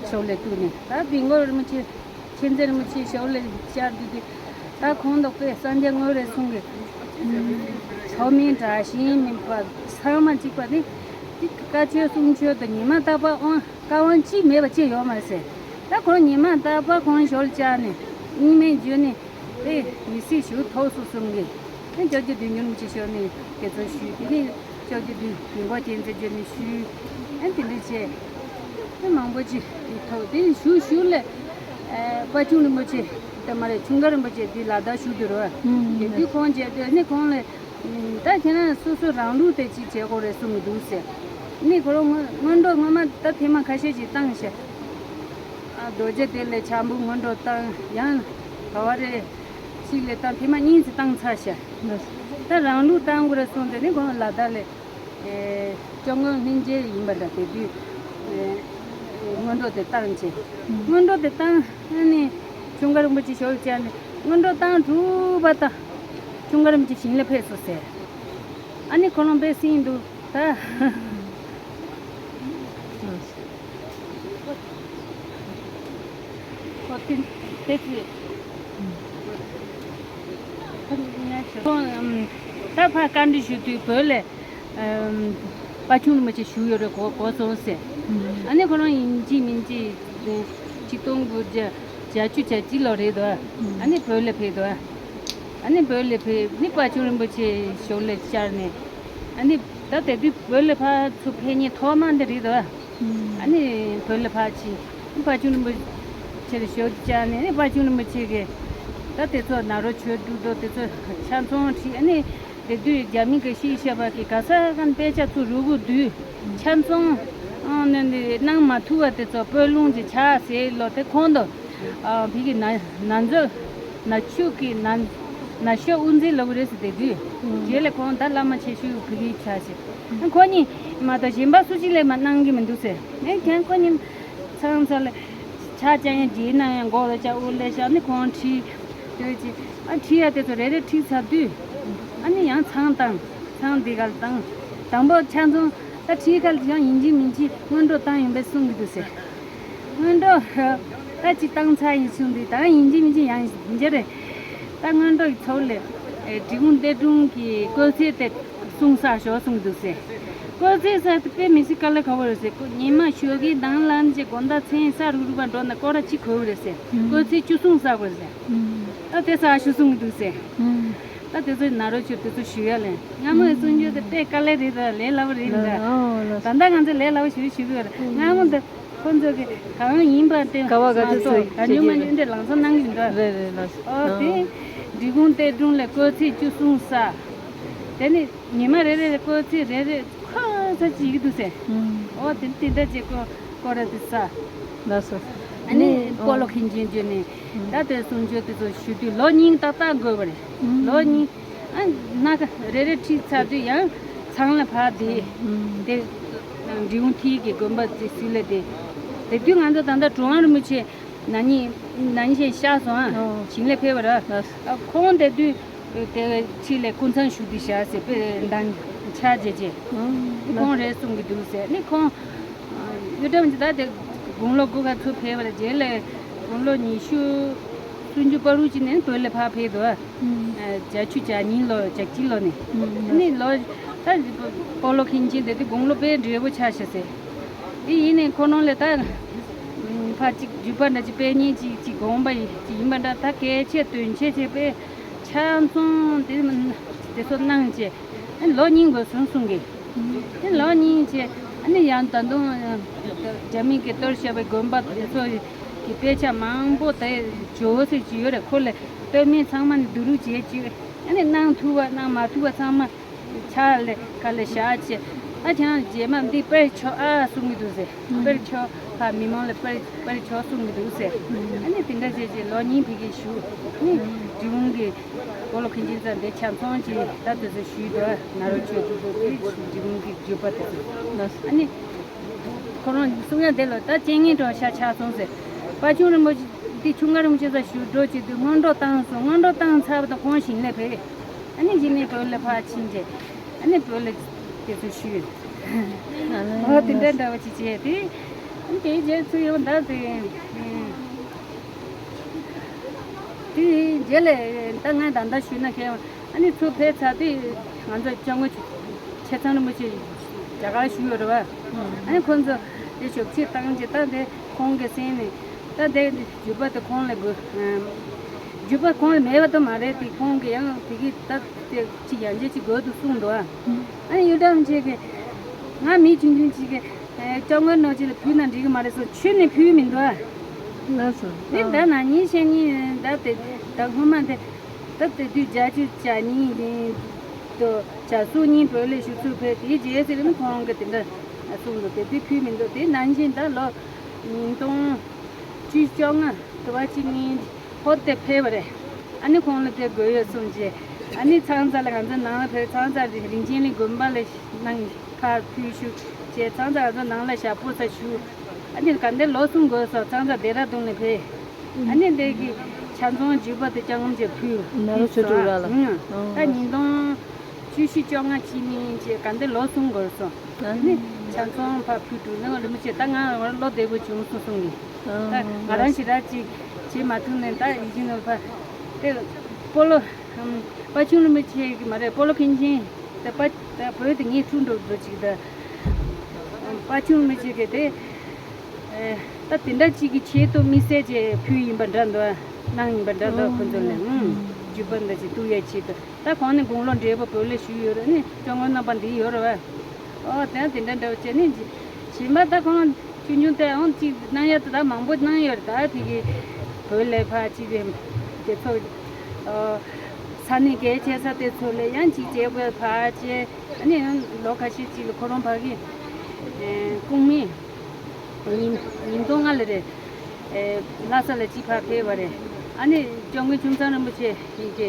ཞབས་ལས་བཏུད་ནས། ད་བི་མགོ་རིན་པོ་ཆེ་མཁྱེན་བརྩེ་རིན་པོ་ཆེ་ཞབས་ལས་བཅར་དུས་དེ་ད་ཁོང་དང་དཔེ་སངས་རྒྱས་དངོས་རེད་གསུང་གི། ཚོགས་མིན་དྲག་ཞན་མིན་པ་ཚང་མ་གཅིག་པ་ནི་དེ་བཀའ་ཆོས་གསུང་ཆོས་དང་ཉི་མ་རྟག་པར་དབང་བཀའ་དབང་གཅིག་མེད་པ་ཅི་ཡོད་མ་རེད་ཟེར། ད་ཁོང་ཉི་མ་རྟག་པར་ཁོང་ཞབས་ལ་བཅར་ནས་རྙིང་མའི་བརྗོད་ནས་དེ་མི་སྲིད་ཞུ་ཐོག་སུ་གསུང་གི། ཨ་ཅོག་རྒྱལ་བདུད་འཇོམས་རིན་པོ་ཆེ་ཞབས་ནས་དེ་ཚོ་ཞུས། དེ་ནས་ཅོག་རྒྱལ་བདུད་བི་མགོ་མཁྱེན་བརྩེ་ཞབས་ནས་ཞུས། ཨ་དེ་འདྲ་བྱས་ཨ་མང་པོ་ཅིག་ཐོག་དེ་ཞུ་ཞུ་ལས་ཨ་དཔའ་ཆུང་རིན་པོ་ཆེ་དེ་མ་རེད་ཁྱུང་དཀར་རིན་པོ་ཆེ་དེ་ལ་དྭགས་བཞུགས་དུས་རེད་བ། དེ་དུས་ཁོང་མཇལ་དུས་ནི་ཁོང་ལ་ད་ཁྱེད་རང་སོ་སོ་རང་ལུགས་དེ་ཅིག་བྱེད་དགོས་རེད་གསུངས་གི་འདུག་ཟེར། ནི་ཁོ་རང་སྔོན་སྔོན་འགྲོ་སྔོན་མ་ད་ཐེངས་མ་ཁ་ཤས་ཅིག་བཏང་ཤག་ཨ་རྡོ་རྗེ་གདན་ལ་ཕྱག་འབུལ་སྔོན་འགྲོ་བཏང་། ཡང་ག་བ་རེ་གཅིག་ལ་བཏང་། ཐེངས་མ་གཉིས་ཙམ་བཏང་ཚར་ཤག་ད་རང་ལུགས་བཏང་དགོས་རེད་གསུངས་དེ་ནི་ཁོང་ལ་དྭགས་ལ་ཨེ་སྐྱབས་མགོན་སྙིང་རྗེ་ཡིན་པ་འདྲ། དེ་དུས་ཨེ་སྔོན་འགྲོ་དེ་བཏང་བྱས། སྔོན་འགྲོ་དེ་བཏང་ཨ་ནི་ཁྱུང་དཀར་རིན་པོ་ཆེ་ཞབས་ལ་བཅར་ནས་སྔོན་འགྲོ་བཏང་གྲུབ་པ་དང་ཁྱུང་དཀར་རིན་པོ་ཆེ་ཞིང་ལ་ཕེབས་སོང་ཟེར། ཨ་ནི་ཁོ་རང་དཔེ་སྲིད་འདུག་ད། ཁོ་ཏི་ཏེ་ཙི། ཁོ་ཉ་ཆེ། ཁོ་ཨམ་ད་ཕར་བཀའ་འདྲི་ཞུ་དུས་བོད་ལ་ཨམ་དཔའ་ཆུང་རིན་པོ་ཆེ་བཞུགས་ཡོད་རེད་གོ་གོ་སོང་ཟེར། ཨ་ནི་ཁོ་རང་ཡིན་གཅིག་མིན་གཅིག་ཆིག་སྟོང་དགུ་བརྒྱ་བརྒྱད་ཅུ་གྱ་གཅིག་ལོ་རེད་དོ། ཨ་ནི་བོད་ལ་ཕེབས་དོ། ཨ་ནི་བོད་ལ་ཕེབས་ནི་དཔའ་ཆུང་རིན་པོ་ཆེ་ཞབས་ལ་བཅར་ནས། ཨ་ནི་ད་དེ་དུས་བོད་ལ་ཕར་ཚུར་ཕེབས་མཁན་ཐོག་མ་འདི་རེད་དོ། ཨ་ནི་བོད་ལ་ཕར་ཕྱིན། དཔའ་ཆུང་རིན་པོ་ ཆེར་ཞོ་བཅག་ནས་ནི་དཔལ་ཆུང་རིན་པོ་ཆེ་གིས་ད་དེ་ཚོ་ནཱ་རོ་ཆོས་དྲུག་དང་དེ་ཚོ་ཆ་ཚང་ཁྲིད། ཨ་ནི་དེ་དུས་རྒྱ་མི་གི་ཤེས་བྱ་བ་གི་ག་ས་ག་ནས་དཔེ་ཆ་ཚུར་རུ་གུ་བསྡུས་ཆ་ཚང་ཨ་ནི་ནི་གནང་མ་ཐུབ་པ་དེ་ཚོ་སྤོ་ལུང་གི་ཆ་ཟེར་ལོ། དེ་གོང་དུ་ཨ་བི་གི་ན་ན་ཚོད་ན་ཆུ་གི་ན་ན་ཤོ་དབུ་འཛིན་ལབ་གི་རེད་ཟེར། དེ་དུས་རྗེས་ལ་ཁོང་ད་བླ་མ་ཆེ་ཤོས་བི་གི་ཆ་ཟེར། ཁོ་གཉིས་མ་གཏོགས་གཞན་པ་སུ་གཅིག་ལས་མ་གནང་གི་མི་འདུག་ཟེར། ཨེ་ཁྱེད་ཁོ་གཉིས་ཚང་ཚ་ལ་ཕྱག་བཅའ་ཡང་རྗེས་གནང་ཡང་མགོ་ལ་ལྕགས་དབུ་ལས་བཞག་ནི་ཁོང་ཁྲིད་སྡོད་ཅིག་ཨ་ཁྲིད་ཡ་དེ་ཚོ་རེ་རེ་ཁྲིད་ཚར་དུས། ཨ་ནི་ཡང་ཚང་བཏང་། ཚང་འདི་གར་བཏང་། དང་པོ་ཆ་ཚང་ད་ཁྲིད་ཁ་ལ་ཡང་ཡིན་གཅིག་མིན་གཅིག་སྔོན་འགྲོ་བཏང་ཡིན་པས་གསུང་གི་འདུག་ཟེར། སྔོན་འགྲོ་ད་ཅི་བཏང་ཚར་ཡིན་གསུང་དུས་ད་ཡིན་གཅིག་མིན་གཅིག་ཡང་ཡིན་རྒྱུ་རེད། ད་སྔོན་འགྲོ་ཡི་ཚོགས་ལས་འབྲི་གུང་གཏེར་སྒྲུང་གི་སྐོར་ཚིག་དེ། གསུང་ས་ཞོག་གསུང་འདུག་ཟེར། སྐོར་ཚིག་ས་དེ་དཔེ་མི་སྲིད་དཀའ་ལས་ཁག་པོ་རེད་ཟེར། ཉི་མ་ཞོགས་ཀའི་དང་ལམ་གྱི་དགོང་དག་མཚན་ས་རུག་རུག་པ་འགྲོ་ན་སྐོར་ར་གཅིག་གོ་གི་རེད་ཟེར། སྐོར་ཚིག་བཅུ་གསུང་ས་དགོས་ཟེར། ད་དེ་ས་ཞུ་གསུང་གི་འདུག་ཟེར། ད་དེ་ཚོ་ནཱ་རོ་ཆོས་དེ་ཚོ་ཞུ་ཡ་ལེན། སྔ་མོའི་གསུང་རྒྱུ་དེ་དཔེ་དཀའ་ལས་རེད་ད། ལས་སླ་པོ་རེད་ད། ད་ལྟ་ང་ཚོ་ལས་སླ་པོ་ཞུ་ཞུ་གི་ཡོད་རེད། སྔ་མོ་དེ། ཁོ་ཚོ་གི་གང་ཡིན་པ་དེ་ང་ཚོ་ཚོ་ཨ་ཉུ་མ་ཉུ་འདྲ་ལང་ཚོ་གནང་གི་འདྲ། རེད་རེད་ལགས། ཨོ་དེ་འབྲི་གུང་གཏེར་སྒྲུང་ལས་སྐོར་ཚིག་བཅུ་གསུང་ས། དེ་ནི་ཉི་མ་རེ་རེ་ལ་སྐོར་ཚིག་རེ་རེ་ཁོ་ཚོ་ཅིག་ཡིག་འདུག་ཟེར། ཨོ་དེ་དེ་འདྲ་ཅིག་སྐོར་སྐོར་ར་དེ་ས། ལགས་སོ། ཨ་ནི་སྤོ་ལོ་མཁན་ཆེན་བརྗོད་ནས་ད་དེ་གསུང་ཆོས་དེ་ཚོ་ཞུ་དུས་ལོ་གཉིས་ཏག་ཏག་དགོས་པ་རེད། ལོ་གཉིས། ཨ་སྣ་ཁ་རེ་རེ་ཁྲིད་ཚར་དུས་ཡང་ཚང་ལ་ཕར་དེ་དེ་འབྲི་གུང་མཐིལ་གྱི་དགོན་པ་དེ་ཟིལ་ལ་དེ། དེ་དུས་ང་ཚོ་ད་ལྟ་གྲུབ་དབང་རིན་པོ་ཆེ་ན་ནིང་ན་ནིང་ཞིག་གཤེགས་སོང་ཨ། ཨོ། ཞིང་ལས་ཕེབས་པ་ར། ལགས། ཨ་ཁོང་དེ་དུས་དེ་ཁྲིད་ལས་སྐུ་མཚམས་བཞུགས་དུས་བཞག་ཟེར་དཔེ་འདང་ཆ་བྱེད་ཅེས། ཨོ། ཁོང་རེད་གསུང་གི་འདུག་ཟེར་ནི་ཁོང་། གཡུ་སྒྲོན་གྱི་ད་དེ་དགུང་ལོ་དགུ་ཁ་ཚུར་ཕེབས་པ་རེད། རྗེས་ལ་དགུང་ལོ་ཉི་ཤུ་སུམ་ཅུ་བར་དུ་ཅིག་ནས་བོད་ལ་ཕར་ཕེབས་འདུག་ཨ། བརྒྱད་ཅུ་གྱ་གཉིས་ལོ་གྱ་གཅིག་ལོ་ནས། ཨ་ནི་ལོ་ད་སྤོ་ལོ་མཁན་ཆེན་དེ་དུས་དགུང་ལོ་དཔེ་བགྲེས་པོ་ཆགས་ཤག་ཟེར། དེ་ཡིན་ནའི་ཁོ་རང་ལ་ད་ཕར་ཅིག་བརྒྱུད་པ་འདྲ་ཅིག་སྤེལ་མཁན་ཅིག་ཅིག་དགོངས་པ་ཅིག་ཡིན་པ་འདྲ། ད་གལ་ཆེ་དོན་ཆེ་བྱས་པས་ཆ་ཚང་དེ་དེ་ཚོ་གནང་བྱས། ཨ་ནི་ལོ་གཉིས་འགོར་སོང་གསུང་གི། ཨ་ནི་ལོ་གཉིས་བྱས། ཨ་ནི་ཡང་ད་དུང་རྒྱ་མི་གིས་གཏོར་བཞག་པའི་དགོན་པ་དེ་ཚོ་གི་དཔེ་ཆ་མང་པོ་དེ་ཇོ་བོ་ཟེར་གྱི་ཡོད་རེད། ཁོ་ལ་སྟོད་སྨད་ཚང་མ་ནས་བསྡུ་རུབ་བྱས་བྱས། ཨ་ནི་གནང་ཐུབ་པ་གནང་མ་ཐུབ་པ་ཚང་མ་ཕྱག་ལ་ཁ་ལ་བཞག་བྱས། ད་ཁྱེད་རང་རྗེས་མ་འདི་སྤེལ་ཆོག་ཨ་གསུང་གི་འདུག་ཟེར། སྤེལ་ཆོག་ཕ་མི་མང་ལ་སྤེལ་སྤེལ་ཆོག་གསུང་གི་འདུག་ཟེར། ཨ་ནི་དེ་འདྲ་བྱས་བྱས་ལོ་གཉིས་ཕ་གིར་བཞུགས། ཨ་ནི་འབྲི་གུང་གི་སྤོ་ལོ་མཁན་ཆེན་ཚང་དེ་ཆ་ཚང་གཅིག་ད་དེ་ཚོ་ཞུས་འདུག་ནཱ་རོ་ཆོས་དྲུག་དེ་འབྲི་གུང་གི་བརྒྱུད་པ་དེ་ཚོ། ཨ་ནི་ཁོ་རང་གསུང་ཡ་དེ་ལ་ད་རྐྱེན་ངན་གྲོགས་ཤ་ཆགས་སོང་ཟེར། དཔལ་ཆུང་རིན་པོ་ཆེ་འདི་ཁྱུང་དཀར་རིན་པོ་ཆེ་ས་ཞུ་འགྲོ་བྱེད་དུས་སྔོན་འགྲོ་བཏང་སོང་། སྔོན་འགྲོ་བཏང་ཚར་བ་དང་ཁོང་ཞིང་ལས་ཕེབས། ཨ་ནི་གཞི་ནས་བོད་ལ་ཕར་ཕྱིན་རྗེས། ཨ་ནི་བོད་ལ་དེ་ཚོ་ཞུས། ཨ་དེ་འདྲ་འདྲ་བ་ཅིག་བྱས་ཏེ། ཨ་ནི་དེའི་རྗེས་ཚུར་ཡོང་ད་དེ། དེའི་རྗེས་ལ་ད་ང་ད་ལྟ་ཞུས་ན་མཁས། ཨ་ནི་ཚུར་ཕེབས་ཚར་དུས་ང་ཚོ་སྐྱབས་མགོན་ཆེ་ཚང་རིན་པོ་ཆེ་རྒྱ་གར་བཞུགས་ཡོད་རེད་བ། ཨ་ནི་ཁོང་ཚོ་དེ་ཞབས་ཕྱི་བཏང་རྗེས་ད་དེ་ཁོང་གི་སེམས་ནས་ད་དེ་བརྒྱུད་པ་དེ་ཁོང་ལ་དགོས། བརྒྱུད་པ་ཁོང་ལ་མེད་པ་དུ་མ་རེད་དེ། ཁོང་གི་ཡང་དེ་གི་ད་དེ་ཅིག་ཡང་ཅིག་དགོས་འདུག་གསུངས་འདུག་ཨ། ཨ་ནི་གཡུ་སྒྲོན་ཆེ་གི་ང་མི་ཆུང་ཆུང་ཅིག་གི་སྐྱབས་མགོན་རིན་པོ་ཆེ་ལ་ཕུལ་ན་འགྲིག་གི་མ་རེད་གསུངས། ཁྱོན་ནས་ཕུལ་མི་འདུག་ཨ། ལགས་སོ། དེ་ད་ན་ནིང་ཕྱི་ཉིན་ད་དེ་ད་སྔོན་མ་དེ་ད་དེ་དུས་བརྒྱད་ཅུ་གྱ་གཉིས་ཡིན་དུ་གྱ་གསུམ་ཉིན་བོད་ལ་བཞུགས་ཚུལ་ཕེབས། དེའི་རྗེས་ཟེར་ནི་ཁོང་གི་དེ་འདྲ་གསུངས་འདུག་དེ་དུས་ཕུལ་མི་འདུག་དེ་ནང་བཞིན་ད་ལོ་ཉིས་སྟོང་བཅུ་བཅོ་ལྔ་དུ་བ་གཅིག་ཉིན་ཧོར་དེ་ཕེབས་པ་རེད། ཨ་ནི་ཁོང་ལ་དེ་དགོས་ཡོད་གསུངས་རྗེས། ཨ་ནི་ཚང་ཚ་ལ་ང་ཚོ་ནང་ལ་ཕེབས། ཚང་ཚ་རིན་ཆེན་གླིང་དགོན་པ་ལ་གནང་ཕར་ཕུལ་ཞུ་བྱས། ཚང་ཚ་ང་ཚོ་ནང་ལ་ཞག་སྤོ་ས་ཞུ། ཨ་ནི་ག་འདྲ་ལོ་གསུམ་འགོར་སོང་། ཚང་ཚ་ལྡེ་ར་ལྡུན་ལ་ཕེབས། ཨ་ནི་འདི་གི་ཆ་ཚང་བརྒྱུད་པ་དེ་སྐྱབས་མགོན་ཆེ་ཕུལ། ནཱ་རོ་ཆོས་དྲུག་ར་ལ། ཨང་། ད་ཉིས་སྟོང་བཅུ་བཞི་བཅོ་ལྔ་ཕྱི་ཉིན་བྱས་ག་འདི་ལོ་གསུམ་འགོར་སོང་། ཨ་ནི་ཆ་ཚང་ཕར་ཕུལ་འགྲོ་ནི་རིན་པོ་ཆེ་ད་ང་བློ་བདེ་པོ་བྱུང་སོང་གསུང་གི། ད་ང་རང་ཞེ་དྲག་ཅིག་བྱེད་མ་ཐུབ་ནས་ད་ཡིད་བཞིན་ནོར་བུ་དེ་སྤོ་ལོ་དཔལ་ཆུང་རིན་པོ་ཆེ་གི་མ་རེད། སྤོ་ལོ་མཁན་ཆེན་དེ་དཔལ་ད་བོད་དེ་ངས་འཁྲུག་འགྲོ་འགྲོ་ཅིག་ད་དཔལ་ཆུང་རིན་པོ་ཆེ་གི་དེ། ཨེ། ད་དེ་འདྲ་གཅིག་གི་ཆེད་དུ་དམིགས་བསལ་གྱི་ཕུལ་ཡིན་པ་འདྲ་འདུག་གནང་ཡིན་པ་འདྲ་འདུག་ཁོ་ཚོ་ལ། ཨང་། བརྒྱུད་པ་འདྲ་ཅིག་གཏུག་ཡའི་ཆེད་དུ། ད་ཁོང་ནི་དགུང་ལོ་བགྲེས་པོ་བོད་ལ་བཞུགས་ཡོད་རེད། ནི་སྐྱབས་མགོན་རྣམ་པ་འདི་ཡོད་རེད་བ། ཨོ་དེ་ཡང་དེ་འདྲ་འདྲ་བོ་བྱས་ནི་གཞན་པ་ད་ཁོང་ ཆུང་ཆུང་དེ་ཡང་གཅིག་གནང་ཡ་དེ་དག་མང་པོ་གནང་ཡོད་རེད། ད་ཕ་གི་བོད་ལས་ཕར་གཅིག་དེ་དེ་ཚོ་ས་གནས་གལ་ཆེ་ས་དེ་ཚོ་ལས་ཡང་གཅིག་བྱས་པའི་ཕར་བྱས། ཨ་ནི་ཡང་ལོ་ཁ་ཤས་གཅིག་ལ་ཁོ་རང་ཕ་གི་ཨེ་ཁུངས་མེད་ཉིས་ཉིས་སྟོང་ལྔ་ལ་རེད། ཨེ་ལྷ་ས་ལ་གཅིག་ཕར་ཕེབས་པ་རེད། ཨ་ནི་སྐྱབས་མགོན་ཆུང་ཚང་རིན་པོ་ཆེ་ཡིན་གྱི་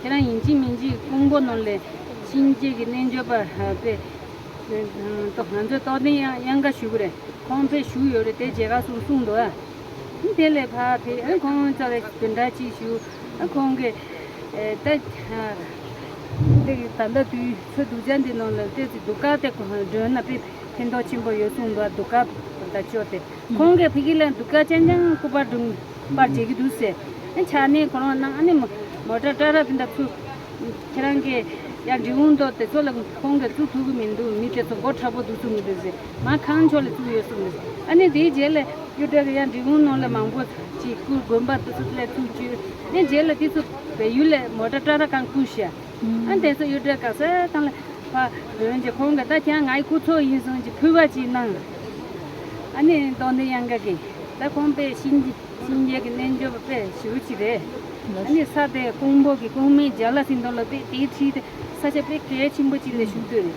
ཁྱེད་རང་ཡིན་གཅིག་མིན་གཅིག་ཀོང་པོ་ནང་ལ་གཤིན་རྗེ་གི་རྣལ་འབྱོར་པ་དཔེ་ང་ཚོས་རྟོགས་ལྡན་དབྱངས་དབྱངས་དགའ་ཞུ་གི་རེད། ཁོང་ཕེབས་བཞུགས་ཡོད་རེད། དེ་མཇལ་ཁ་སོང་གསུངས་འདུག་ཨ། དེ་ལས་ཕར་ཕེབས། ཨ་ཁོང་ཚོ་ལ་བདུན་ཕྲག་གཅིག་བཞུགས། ཨ་ཁོང་གིས་ཨེ་ད་ཨ་འདི་གི་ད་ལྟ་དུས་ཚོད་སྡུག་ཅག་འདི་ནང་ལ་ཏོག་ཙམ་གདུགས་དཀར་དེ་མགྲོན་ན་དཔེ་ཕན་ཐོགས་ཆེན་པོ་ཡོད་གསུངས་འདུག་ཨ། གདུགས་དཀར་ད་ཅོ་དེ་ཁོང་གིས་ཕ་གི་ལ་གདུགས་དཀར་རྐྱང་རྐྱང་སྐུ་པར་སྒྲུང་པར་བྱེད་ཀྱི་འདུག་ཟེར། ཨ་ཆ་ནས་ཁོ་རང་ནང་ཨ་ནི་མོ་མོ་ཊ་ཏྲ་ར་དེ་འདྲ་ཚུར། ཁྱེད་རང་གིས་ཡང་འབྲི་གུང་མདོ་དེ་ཚོ་ལ་ཁོང་གིས་བཙུགས་ཐུབ་ཀྱི་མི་འདུག་མི་དེ་ཚོ་མགོ་མཁྲེགས་པོ་འདུག་གསུངས་གི་འདུག་ཟེར། མ་ཁང་ཕྱོགས་ལ་བཙུགས་ཡོད་གསུངས་འདུག་ཨ་ནི་དེའི་རྗེས་ལ་གཡུ་སྒྲ་གི་ཡང་འབྲི་གུང་ནང་ལ་མང་པོ་ཅིག་སྐུ་དགོན་པ་དེ་ཚོ་ལ་བཙུགས་བཅུག་ཨ་ནི་རྗེས་ལ་དེ་ཚོ་བལ་ཡུལ་ལ་མོ་ཊ་ཏྲ་ར་གང་བསྐུར་ཤག་ཨ་ནི་དེ་ཚོ་གཡུ་སྒྲ་ག་ས་དང་ལ་ཕ་འོན་ཀྱང་ཁོང་གིས་ད་ཁྱེད་ང་ཡི་སྐུ་ཚོགས་ཡིན་གསུངས་ཀྱི་ཕུལ་བ་ཅིག་གནང་། ཨ་ནི་རྟོགས་ལྡན་དབྱངས་དགའ་གིས་ད་ཁོང་དཔེ་གཤིན་རྗེ་གཤིན་རྗེ་གི་རྣལ་འབྱོར་པ་དཔེ་ཞེ་པོ་ཅིག་རེད། ཨ་ནི་ས་དེ་ཀོང་པོ་གི་ཀོང་མའི་རྒྱ་ལ་ཟིན་ཐོག་ལ་དཔེ་དེའི་འཁྲིས་དེ་ས་ཆ་དཔེ་གལ་ཆེན་པོ་ཅིག་ལ་བཞུགས་སྡོད་རེད།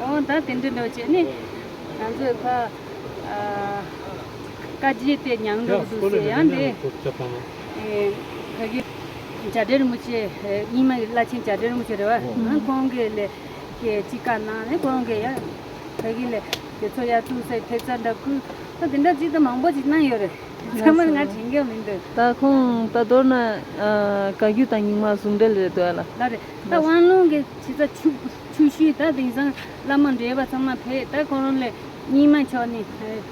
འོ་ད་དེ་འདྲ་འདྲ་བྱས་ནས་ང་ཚོས་ཕ་ཨ་བཀའ་རྒྱ་དེ་མྱང་འགྲོ་གི་འདུག་ཟེར། ཡང་དེ་ཨེ་ཕ་གི་བྱ་བྲལ་རིན་པོ་ཆེ་རྙིང་མ་གི་བླ་ཆེན་བྱ་བྲལ་རིན་པོ་ཆེ་རེད་བ། ཨང་ཁོང་གིས་ལས་ཀྱི་ཅི་བཀའ་གནང་ནས་ཁོང་གིས་ཡང་ཕ་གི་ལས་དེ་ཚོ་ཡར་བཙུགས་སའི་ཐེབས་རྩ་འདྲ་བསྐུར། ད་དེ་འདྲ་ཅིག་ད་མང་པོ་ཅིག་གནང་ཡོད་རེད། ཚང་མ་ང་དྲན་གྱི་མི་འདུག་ད་ཁོང་ད་མདོར་ན་ཨ་བཀའ་བརྒྱུད་དང་རྙིང་མ་ཟུང་འབྲེལ་རེད་འདུག་ཨ་ལ། ལ་རེད། ད་དབང་ལུང་གི་ཆེ་ས་ཆུ་ཆུ་ཤུལ་ད་དེང་སང་བླ་མ་འདྲེས་པ་ཚང་མ་ཕེབས། ད་ཁོ་རང་ལས་རྙིང་མ་ཕྱོགས་ནས་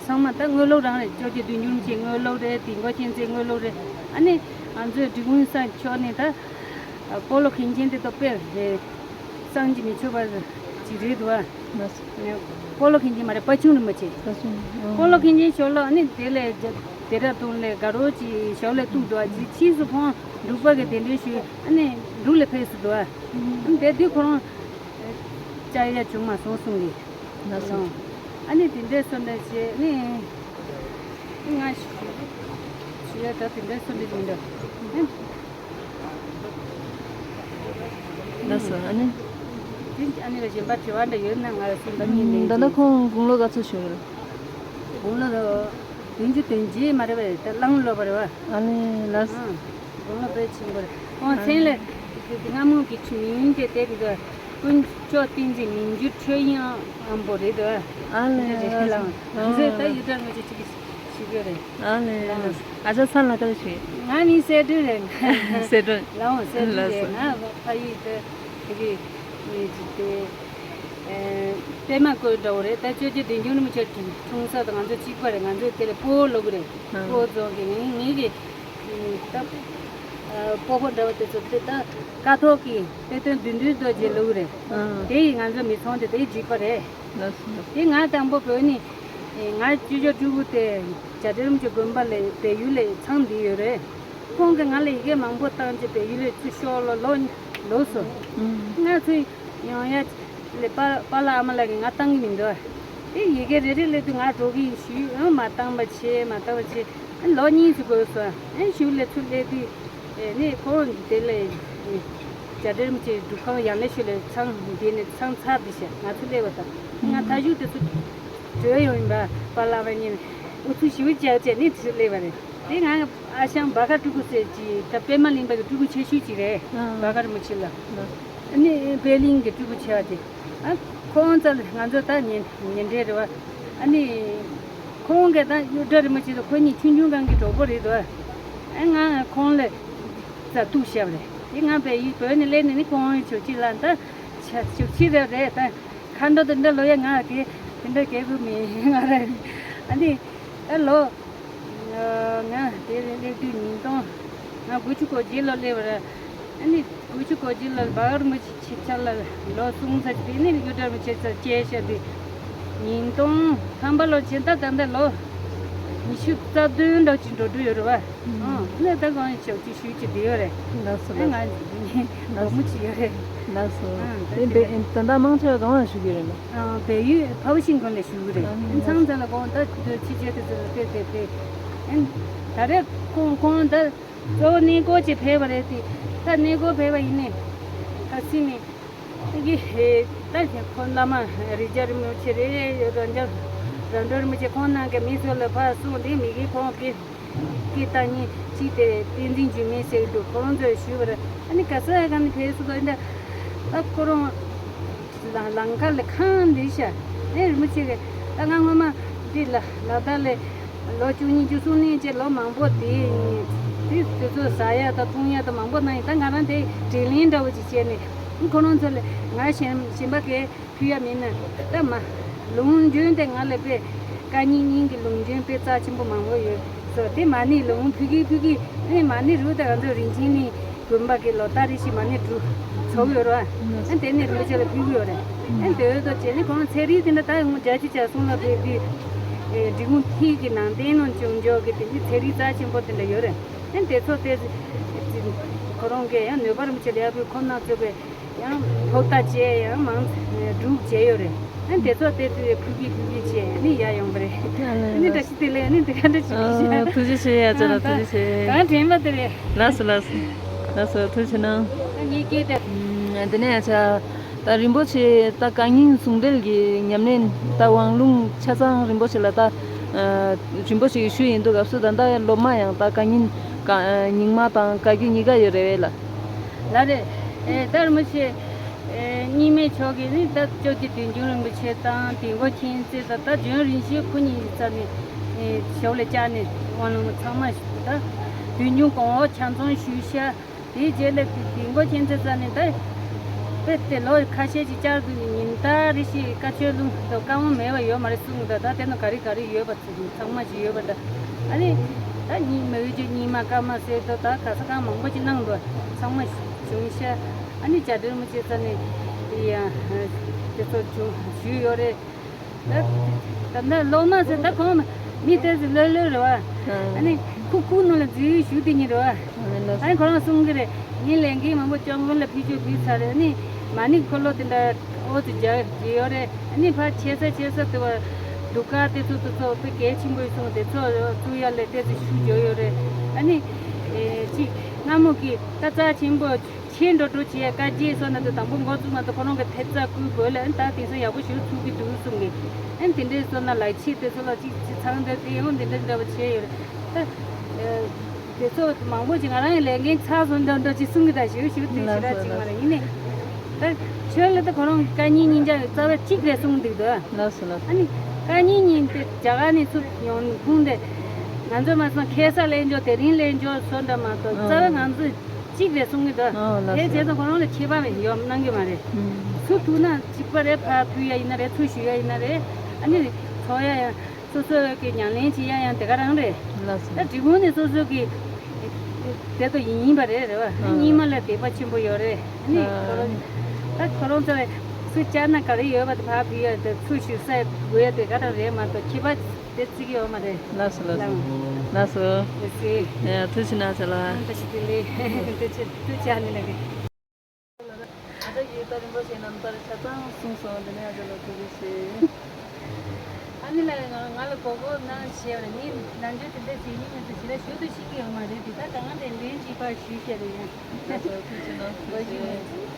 ཚང་མ་ད་དངོས་སློབ་རང་རེད། ཇོ་བོ་རྗེ་བདུད་འཇོམས་ཀྱི་དངོས་སློབ་རེད། དིལ་མགོ་མཁྱེན་བརྩེའི་དངོས་སློབ་རེད། ཨ་ནི་ང་ཚོའི་འབྲི་གུང་ས་ཕྱོགས་ནས་ད་སྤོ་ལོ་མཁན་ཆེན་དེ་ད་དཔེ་རེད། བསམ་གྱིས་མི་ཆོད་པ་ཅིག་རེད་འདུག་ཨ། སྤོ་ལོ་མཁན་ཆེན་མ་རེད། དཔའ་ཆུང་རིན་པོ་ཆེ། དཔའ་ཆུང་། ཨོ། སྤོ་ལོ་མཁན་ཆེན་ཞོར་ལ་ཨ་ནི་དེ་ལས་རྒྱ་དེ་ར་དུང་ལས་དགའ་རོགས་ཀྱི་ཞོར་ལས་གཏུགས་འདུག་ཨ། ཅིག་ཕྱིས་སུ་ཁོང་འབྲུག་པ་གི་གདན་འདྲེན་ཞུས་ཨ་ནི་འབྲུག་ལ་ཕེབས་སུ་འདུག་ཨ། ཨ་ནི་དེ་དུས་ཁོ་རང་བཅར་ཡ་བྱུང་མ་སོང་གསུང་གི། ལགས་སོ། ཨ་ནི་དེ་འདྲའི་སོ་འདྲ་བྱས་ནི། ང་ཞུ་ཡ་ད་དེ་འདྲའི་སོ་འདྲ་ཡིན་འདྲ། ལགས་སོ། ཨ་ནི། དེ་ཨ་ནི་ལ་གཞན་པ་དྲི་བ་འདྲ་ཡོད་ན་ང་གསུང་དང་ཉིན་ནས། ད་ལྟ་ཁོང་དགུང་ལོ་ག་ཚོད་བྱུང་ཡོད། དགུང་ལོ་བདུན་ཅུ་དོན་བརྒྱད་མ་རེད་པས། ད་གླང་ལོ་པ་རེད་པ། ཨ་ནི་ལགས་སོ། ཨང་། དགུང་ལོ་དཔེ་ཆེན་པོ་རེད། ཁོང་མཚན་ལ་སྔ་མོ་གི་མིང་དེ་དེ་གི་དཀོན་མཆོག་བསྟན་འཛིན་མི་འགྱུར་ཆོས་དབྱིངས་དབང་པོ་རེད་དོ། ཨ་ལས། རེད་ལགས། ང་ཚོས་ད་ཡུལ་གྲྭ་ངོས་ཀྱི་ཅིག་ཞུ་གི་རེད། ཨ་ལས། ཨ་ཅག་ཚང་ལ་ཀ་ཞུ། ང་མིང་གསལ་སྒྲོན་རེད། གསལ་སྒྲོན། ལའོ་གསལ་སྒྲོན་རེད། ལགས་སོ། ང་ཕ་ཡུལ་དེ་དེ་གི་མི་ཅིག་དེ་པད་མ་བཀོད་འདྲ་བོ་རེད། ད་ཆོས་རྗེ་བདུད་འཇོམས་རིན་པོ་ཆེ་འཁྲུངས་ས་དང་ང་ཚོ་གཅིག་པ་རེད། ང་ཚོ་དེ་ལ་སྤོ་བོ་ལོ་གི་རེད། ཨ། སྤོ་བོ་རྫོང་གི་ངའི་ངའི་གི་ད་སྤོ་བོ་འདྲ་བོ་དེ་ཚོ་དེ་ད་ཀཿཐོག་གི་དཔེ་སྟོན་བདུད་འདུལ་རྡོ་རྗེ་ལུགས་རེད། ཨ། དེ་ཡི་ང་ཚོ་མི་ཚང་དེ་དེ་འཇིགས་པ་རེད། ལགས་སོ། དེ་ང་དང་པོ་བོད་ནས་ང་ཅོ་ཅོ་སྤྲུལ་སྐུ་དེ་བྱ་བྲལ་རིན་པོ་ཆེ་དགོན་པ་ལ་བལ་ཡུལ་ལ་ཚང་བསྡད་ཡོད་རེད། ཁོང་གིས་ང་ལ་ཡི་གེ་མང་པོ་བཏང་རྗེས་བལ་ཡུལ་ལ་ཚུར་ཤོག་ལོ་ལོ་ལོ་སོ། ཨ། ང་ཚོ་ཡོང་ཡ། ལས་པ་པཱ་ལགས་ཨ་མ་ལགས་ཀྱིས་ང་བཏང་གི་མི་འདུག་དེ་ཡི་གེ་རེ་རེ་སླེབས་དུས་ང་འགྲོ་གི་ཡིན་ཞུས། ཨང་མ་བཏང་པ་བྱས་མ་བཏང་པ་བྱས། ཨ་ལོ་གཉིས་ཙམ་འགོར་སོང་། ཨ་གཞུག་ལ་ཚུར་སླེབས་དུས་ཨེ་ནས་ཁོང་དེ་ལས་བྱ་བྲལ་རིན་པོ་ཆེ་སྒྲུབ་ཁང་ཡང་ལེ་ཤོད་ལ་ཚང་འདི་ནས་ཚང་ཚར་འདི་བྱས་ང་ཚོ་སླེབས་པ་དང་། ང་མཐའ་གཞུག་དེ་ཚོ་བྲོས་ཡོང་ཡིན་པ་པཱ་ལགས་ཨ་མ་གཉིས་ཨུ་ཚུགས་ཞེ་པོ་བྱས་བྱས་ནས་དེ་ཚོ་སླེབས་པ་རེད། དེ་ང་ཨ་ཞང་བ་ག་སྤྲུལ་སྐུ་ཟེར་གྱི་ད་པད་མ་གླིང་པ་གི་སྤྲུལ་སྐུ་ཆེ་ཤོས་ཅིག་རེད། ཨ། བ་ག་རིན་པོ་ཆེ་ལ། ཨ་ནི་པད་གླིང་གི་སྤྲུལ་སྐུ་ཆེ་བ་དེ། ཨ་ཁོང་རྩ་ལ་ང་ཚོ་ད་ཉེ་ཉེ་འབྲེལ་རེད་བ། ཨ་ནི་ཁོང་གིས་ད་གཡུ་སྒྲ་རིན་པོ་ཆེ་དང་ཁོ་གཉིས་ཆུང་ཆུང་སྒང་གི་གྲོགས་པོ་རེད་དོ། ཨ་ང་ཁོང་ལ་རྩ་གཏུག་བྱས་པ་རེད། དེ་ང་བལ་ཡུལ་བོད་ནས་སླེབས་ནས་ནི་ཁོང་ཆོག་ཅིག་ལ་ད་ཆ་ཆོག་ཅིག་རེད་རེད་ད། མཁའ་འགྲོ་དེ་འདྲ་ལོ་ཡ་ང་གི་དེ་འདྲ་གལ་དགོས་མེད་ང་རེད། ཨ་ནི་ད་ལོ། ང་དེ་སླེབས་དུས་ཉིས་སྟོང་། ང་དགུ་བཅུ་གོ་བརྒྱད་ལོ་སླེབས་པ་རེད། ཨ་ནི་དགུ་བཅུ་གོ་བརྒྱད་ལོ་བ་ག་རིན་པོ་ཆེ་ཆེ་ཆ་ལ་ལོ་གསུམ་ཙམ་ཅིག་དེ་ནས་གཡུ་སྒྲ་རིན་པོ་ཆེ་ཚོ་སྐྱེས་ཤག་དུས། ཉིས་སྟོང་ཐམ་པ་ལོ་ཕྱིན་ད་ད་ལྟ་ལོ་ ཉི་ཤུ་རྩ་བདུན་འདྲ་ཅིག་འགྲོ་འགྲོ་ཡོད་རེད་བ། ཨང་། ཨང་། ནས་ད་གང་ཞབས་ཕྱི་ཞུས་ཀྱི་བསྡད་ཡོད་རེད། ལགས་སོ། ཨེ། ལགས་ང་སོ། སྒོར་མོ་ཅིག་ཡོད་རེད། ལགས་སོ། ཨང་། ད་དེ་དེ་འདྲ་ད་ད་ལྟ་མང་ཆེ་བ་གང་ལ་ཞུ་གི་རེད་ལགས། ཨང་། བལ་ཡུལ་ཕ་བོ་ཤིང་ཀོན་ལ་ཞུ་གི་རེད། ཨང་། ཨེ། ཚང་ཚ་ལ་དགོངས་ད་དུས་ཕྱི་རྒྱལ་དུ་ཚོ་ལ་ཕེབས་ཕེབས་ཕེབས། ཨེ། ད་རེས་ཁོང་ཁོང་ད་གཙོ་བོ་གནས་སྐོར་ཅིག་ཕེབས་པ་རེད་དེ། ད་གནས་སྐོར་ཕེབས་པ་ཡིན་ནས། ད་སྲིད་ནས། ཀྱི། ད་ཁོང་བླ་མ་རི་རྒྱ་རིན་པོ་ཆེ་རེད། རང་རྒྱ། རང་གྲོལ་རིན་པོ་ཆེ་ཁོང་རྣམས་ཀྱི་མི་ཚོ་ལ་ཕར་གསུངས་ཏེ། མི་གིས་ཁོང་ཀྱི་ཀྱི་ལྟ་ཉིན་གཅིག་དེ་བསྟན་འཛིན་འཇིགས་མེད་ཟེར་གྱི་འདུག་ཁོ་རང་ཚོས་ཞུས་པར། ཨ་ནི་ག་ས་ག་ནས་ཕེབས་སུ་དོ་འདྲ། ད་ཁོ་རང་ལ་ལམ་ཁ་ལ་ཁང་འདི་ཤ། ཨེ། རིན་པོ་ཆེ་གི། ད་ང་སྔོན་མ་འདི་ལ་ལ་དྭགས་ལ་ལོ་བཅུ་གཉིས་བཅུ་གསུམ་ནས་བཅས་ལོ་མང་པོ་དེ་ཡིན། དེ་དེ་ཚོ་ཟ་ཡ་དང་འཐུང་ཡ་དང་མང་པོ་གནང་ཡིན། ད་ང་རང་དེ་དྲིན་ལན་འདྲ་བོ་ཅིག་བྱས་ནས། ཁོ་རང་ཚོ་ལ་ང་གཞན་གཞན་པ་གས་ཕུལ་ཡ་མིན་ན། ད་མ་ལུང་རྒྱུན་དེ་ང་ལ་དཔེ་བཀའ་རྙིང་རྙིང་གི་ལུང་རྒྱུན་དཔེ་རྩ་ཆེན་པོ་མང་པོ་ཡོད་སོ། དེ་མ་ཎི་ལུང་ཕུལ་གི་ཕུལ་གི། ཨེ། མ་ཎི་རུ་དེ་ང་ཚོ་རིན་ཆེན་གླིང་དགོན་པ་གི་ལོ་ལྟར་རེ་བཞིན་མ་ཎི་རུ་ཚོགས་ཡོད་རེད་བ། ཨ་དེ་ནས་རིན་པོ་ཆེ་ལ་ཕུལ་གི་ཡོད་རེད། ཨ་དེ་འོས་ཐོག་བྱས་ནས་ཁོང་ཚན་རིག་དེ་འདྲ་ད་ཡོང་བརྒྱད་ཅུ་གྱ་གསུམ་ལ་ཕེབས་དུས། ཨེ། འབྲི་གུང་མཐིལ་གྱི་ནང་བསྟན་ནང་བྱུང་འཇོག་གི་དེ་ཚན་རིག་རྩ་ཆེན་པོ་དེ་འདྲ་ཡོད་རེད། ཨ་དེ་ཚོ་དེ་ཁོ་རང་གིས་ཡང་ནོར་བུ་རིན་པོ་ཆེ་ལ་ཡར་ཕུལ། ཁོང་རྣམ་ཚོ་གིས་ཡང་ཕོག་ཐག་བཅད། ཡང་མང་སྒྲུབ་བྱས་ཡོད་རེད། ཨ་དེ་ཚོ་དེ་དུས་ཕུལ་གི་ཕུལ་གི་བྱས་ནས་ཡར་ཡོང་བ་རེད། ཨ་ནི་བཀྲ་ཤིས་བདེ་ལེགས། ཨ་ནི་དེ་ག་འདྲ་ཞིག་ཨ། ཐུགས་རྗེ་ཆེ། ཡ་ཅག་ལ་ཐུགས་རྗེ་ཆེ། གང་དྲན་པ་དེ་རེད། ལགས་སོ། ལགས་སོ། ལགས་སོ། ཐུགས་རྗེ་གནང་། ངའི་སྐད་དེ། ཨ་དེ་ནས་ཡ་ཆ། ད་རིན་པོ་ཆེ་ད་བཀའ་རྙིང་ཟུང་འབྲེལ་གྱི་ཉམས་ལེན་ད་དབང་ལུང་ཆ་ཚང་རིན་པོ་ཆེ་ལ་ད་ཨ་རིན་པོ་ཆེ་གིས་ཞུས་ཡིན་འདུག་སྐབས་སུ་ད་ལྟ་སློབ་མ་ཡང་ད་བཀའ་རྙིང་བཀའ་ཨ་རྙིང་མ་དང་བཀའ་བརྒྱུད་གཉིས་ཀ་ཡོད་རེད་བས་ལགས། ལགས་རེད། ཨེ། ད་རིན་པོ་ཆེ་ཨེ་རྙིང་མའི་ཕྱོགས་ཀྱི་ནི་ད་ཇོ་བོ་རྗེ་བདུད་འཇོམས་རིན་པོ་ཆེ་དང་དིལ་མགོ་མཁྱེན་བརྩེ་དང་ད་ལྗོན་རིན་ཆེན་ཁོ་གཉིས་ཀྱི་རྩ་ནས་ཨེ་ཞབས་ལ་བཅར་ནས་དབང་ལུང་ཚང་མ་ཞུ། ད་བདུད་འཇོམས་གོང་འོག་ཆ་ཚང་ཞུས་ཤག་དེའི་རྗེས་ལ་དེ་དིལ་མགོ་མཁྱེན་བརྩེ་རྩ་ནས་ད་དཔེ་དེ་ལོ་ཁ་ཤས་ཅིག་བཅར་དུས་ཉིན་ལྟར་རེ་བཞིན་བཀའ་ཆོས་ལུང་དང་བཀའ་དབང་མེད་པ་ཡོད་མ་རེད་གསུངས་འདུག་ད་དེ་ནང་ག་རེ་ག་རེ་ཡོད་པ་ཚང་མ་ཞིག་ཡོད་པ་འདྲ། ཨ་ནི་ད་རྙིང་མ་ཡུལ་གྱི་རྙིང་མ་བཀའ་མ་ཟེར་དུས་ད་ག་ས་གང་མང་པོ་ཅིག་གནང་འདུག་ཚང་མ་བྱུང་ཤག་ཨ་ནི་བཅར་འདྲི་རིན་པོ་ཆེ་རྩ་ནས་ཡ་དེ་ཚོ་བྱུང་ཞུས་ཡོད་རེད། ད་ད་ལྟ་སློབ་མ་ཚོ་ད་ཁོང་མི་དེ་ཚོ་ལྷོད་ལྷོད་རེད་བ། ཨ་ནི་ཁུག་ཁུག་ནང་ལ་འཛུལ་ཞུགས་དེ་ཉིད་རེད་བ། ཨ་ནི་ཁོ་རང་གསུང་གི་རེད། ངས་ལས་འགན་མང་པོ་སྐྱོང་མཁན་ལ་ཕུལ་ཆོག་ཕུལ་ཚར་རེད། ཨ་ནི་མ་ཎི་འཁོར་ལོ་དེ་འདྲ་འོག་ཏུ་རྒྱག་རྒྱུ་ཡོད་རེད། ཨ་ནི་ཕར་ཆེ་ས་ཆེ་ས་དེ་བ་གདུགས་དཀར་དེ་ཚོ་དེ་ཚོ་དཔེ་གལ་ཆེན་པོ་ཡོད་སོང་། དེ་ཚོ་བཙུགས་ཡ་ལ་དེ་ཚོ་ཤུགས་རྒྱག་ཡོད་རེད། ཨ་ནི་ཨེ་ཅིག་སྔ་མོ་གི་ད་རྩ་ཆེན་པོ། ཆེ་འགྲོ་འགྲོ་བྱས་བཀའ་རྒྱས་སོགས་ན་དུ་དང་པོ་འགོ་བཙུགས་མ་གཏོགས་ཁོ་རང་གི་ཐེབས་རྩ་བསྐུལ་དགོས་ལ། ཨ་ནི་ད་དེང་སང་ཡག་པོ་ཞིག་ཚུགས་ཀྱི་འདུག་གསུང་གི། ཨ་ནི་དེ་འདྲའི་སོགས་ན་ལག་ཕྱིས་དེ་ཚོ་ལ་ཅིག་ཅིག་ཚང་འདྲ་དེ་ཡང་དེ་འདྲ་འདྲ་བ་བྱས་ཡོད་རེད། ད་དེ་ཚོ་མང་པོ་ཅིག་ང་རང་གི་ལས་འགན་ཚར་སོང་འདྲ་འདྲ་ཅིག་གསུང་གི། ད་ཞུ་ཞུ་དེ་ཞེ་དྲག་ཅིག་མ་རེད། ཡིན་ནའི་ད་ཆོས་ལ་ད་ཁོ་རང་གི་བཀའ་རྙིང་སྙིང་རྗེ་རྩ་བ་གཅིག་རེད་གསུང་འདུག་ད། ལགས་སོ་ལགས་སོ། ཨ་ནི་བཀའ་རྙིང་གཉིས་དེ་རྒྱ་གར་ནས་ཚུར་ཡོང་ཁུངས་དེ་ང་ཚོ་མ་སོང་ཁེ་ས་ལེན་འཇོག་དེ་རིང་ལེན་འཇོག་སོགས་འདྲ་མ་གཏོགས་རྩ་བ་ང་ཚོ་གཅིག་རེད་གསུང་གི་འདུག་ཨོ་ལགས་དེ་སོ། བྱས་ཙང་ཁོ་རང་ལ་ཁྱད་པར་ཡོད་གནང་གི་མ་རེད། ཨུམ། ཚུར་ཐུག་ན་གཅིག་པ་རེད། ཕར་ཕུལ་ཡ་ཡིན་ན་རེད། ཚུར་ཞུ་ཡ་ཡིན་ན་རེད། ཨ་ནི་ཚོགས་ཡ་ཡང་སོ་སོ་གི་ཉམས་ལེན་བྱེད་ཡ་ཡང་དེ་ག་རང་རེད། ལགས་སོ། ད་འབྲི་གུང་ནས་སོ་སོ་གི་དེ་ཚོ་ཡིན་པ་རེད། རེད་བ། ཨ། རྙིང་མ་ལ་དད་པ་ཆེན་པོ་ཡོད་རེད། ཨ་ནི་ཨ། ཁོ་རང་ད་ཁོ་རང་ཚོ་ལ་སུ་བཅར་ན་ག་རེ་ཡོད་པ་དེ་ཕར་ཕུལ་ཡ་དེ་ཚུར་ཞུ་ས་དགོས་ཡ་དེ་ག་རང་རེད་མ་གཏོགས་ཁྱད་པར་དེ་བརྩི་གི་ཡོད་མ་རེད། ལགས་སོ་ལགས་སོ། ལགས་སོ། ལགས་སོ། ཡ་ཐུགས་རྗེ་གནང་ཆ་ལགས། ཨ་ད་ཞིག་དེ་ལས་ཐུགས་རྗེ་ཆེ། ཨ་ནི་ལགས་ང་ང་ལ་གོ་སྐབས་གནང་བྱས་ཡོད་རེད། ངས་ནང་ཆོས་དེ་འདྲ་བྱེད་མིན་ཚོ་ཞེ་དྲག་ཞུ་དུ་ཤེས་ཀྱི་ཡོད་མ་རེད་དེ། ད་གང་དེ་ལན་གཅིག་ཕར་ཞུས་བཤད་རེད་ཡ། ལགས་སོ། ཐུགས་རྗེ་གནང་། ཐུགས་རྗེ་གནང་།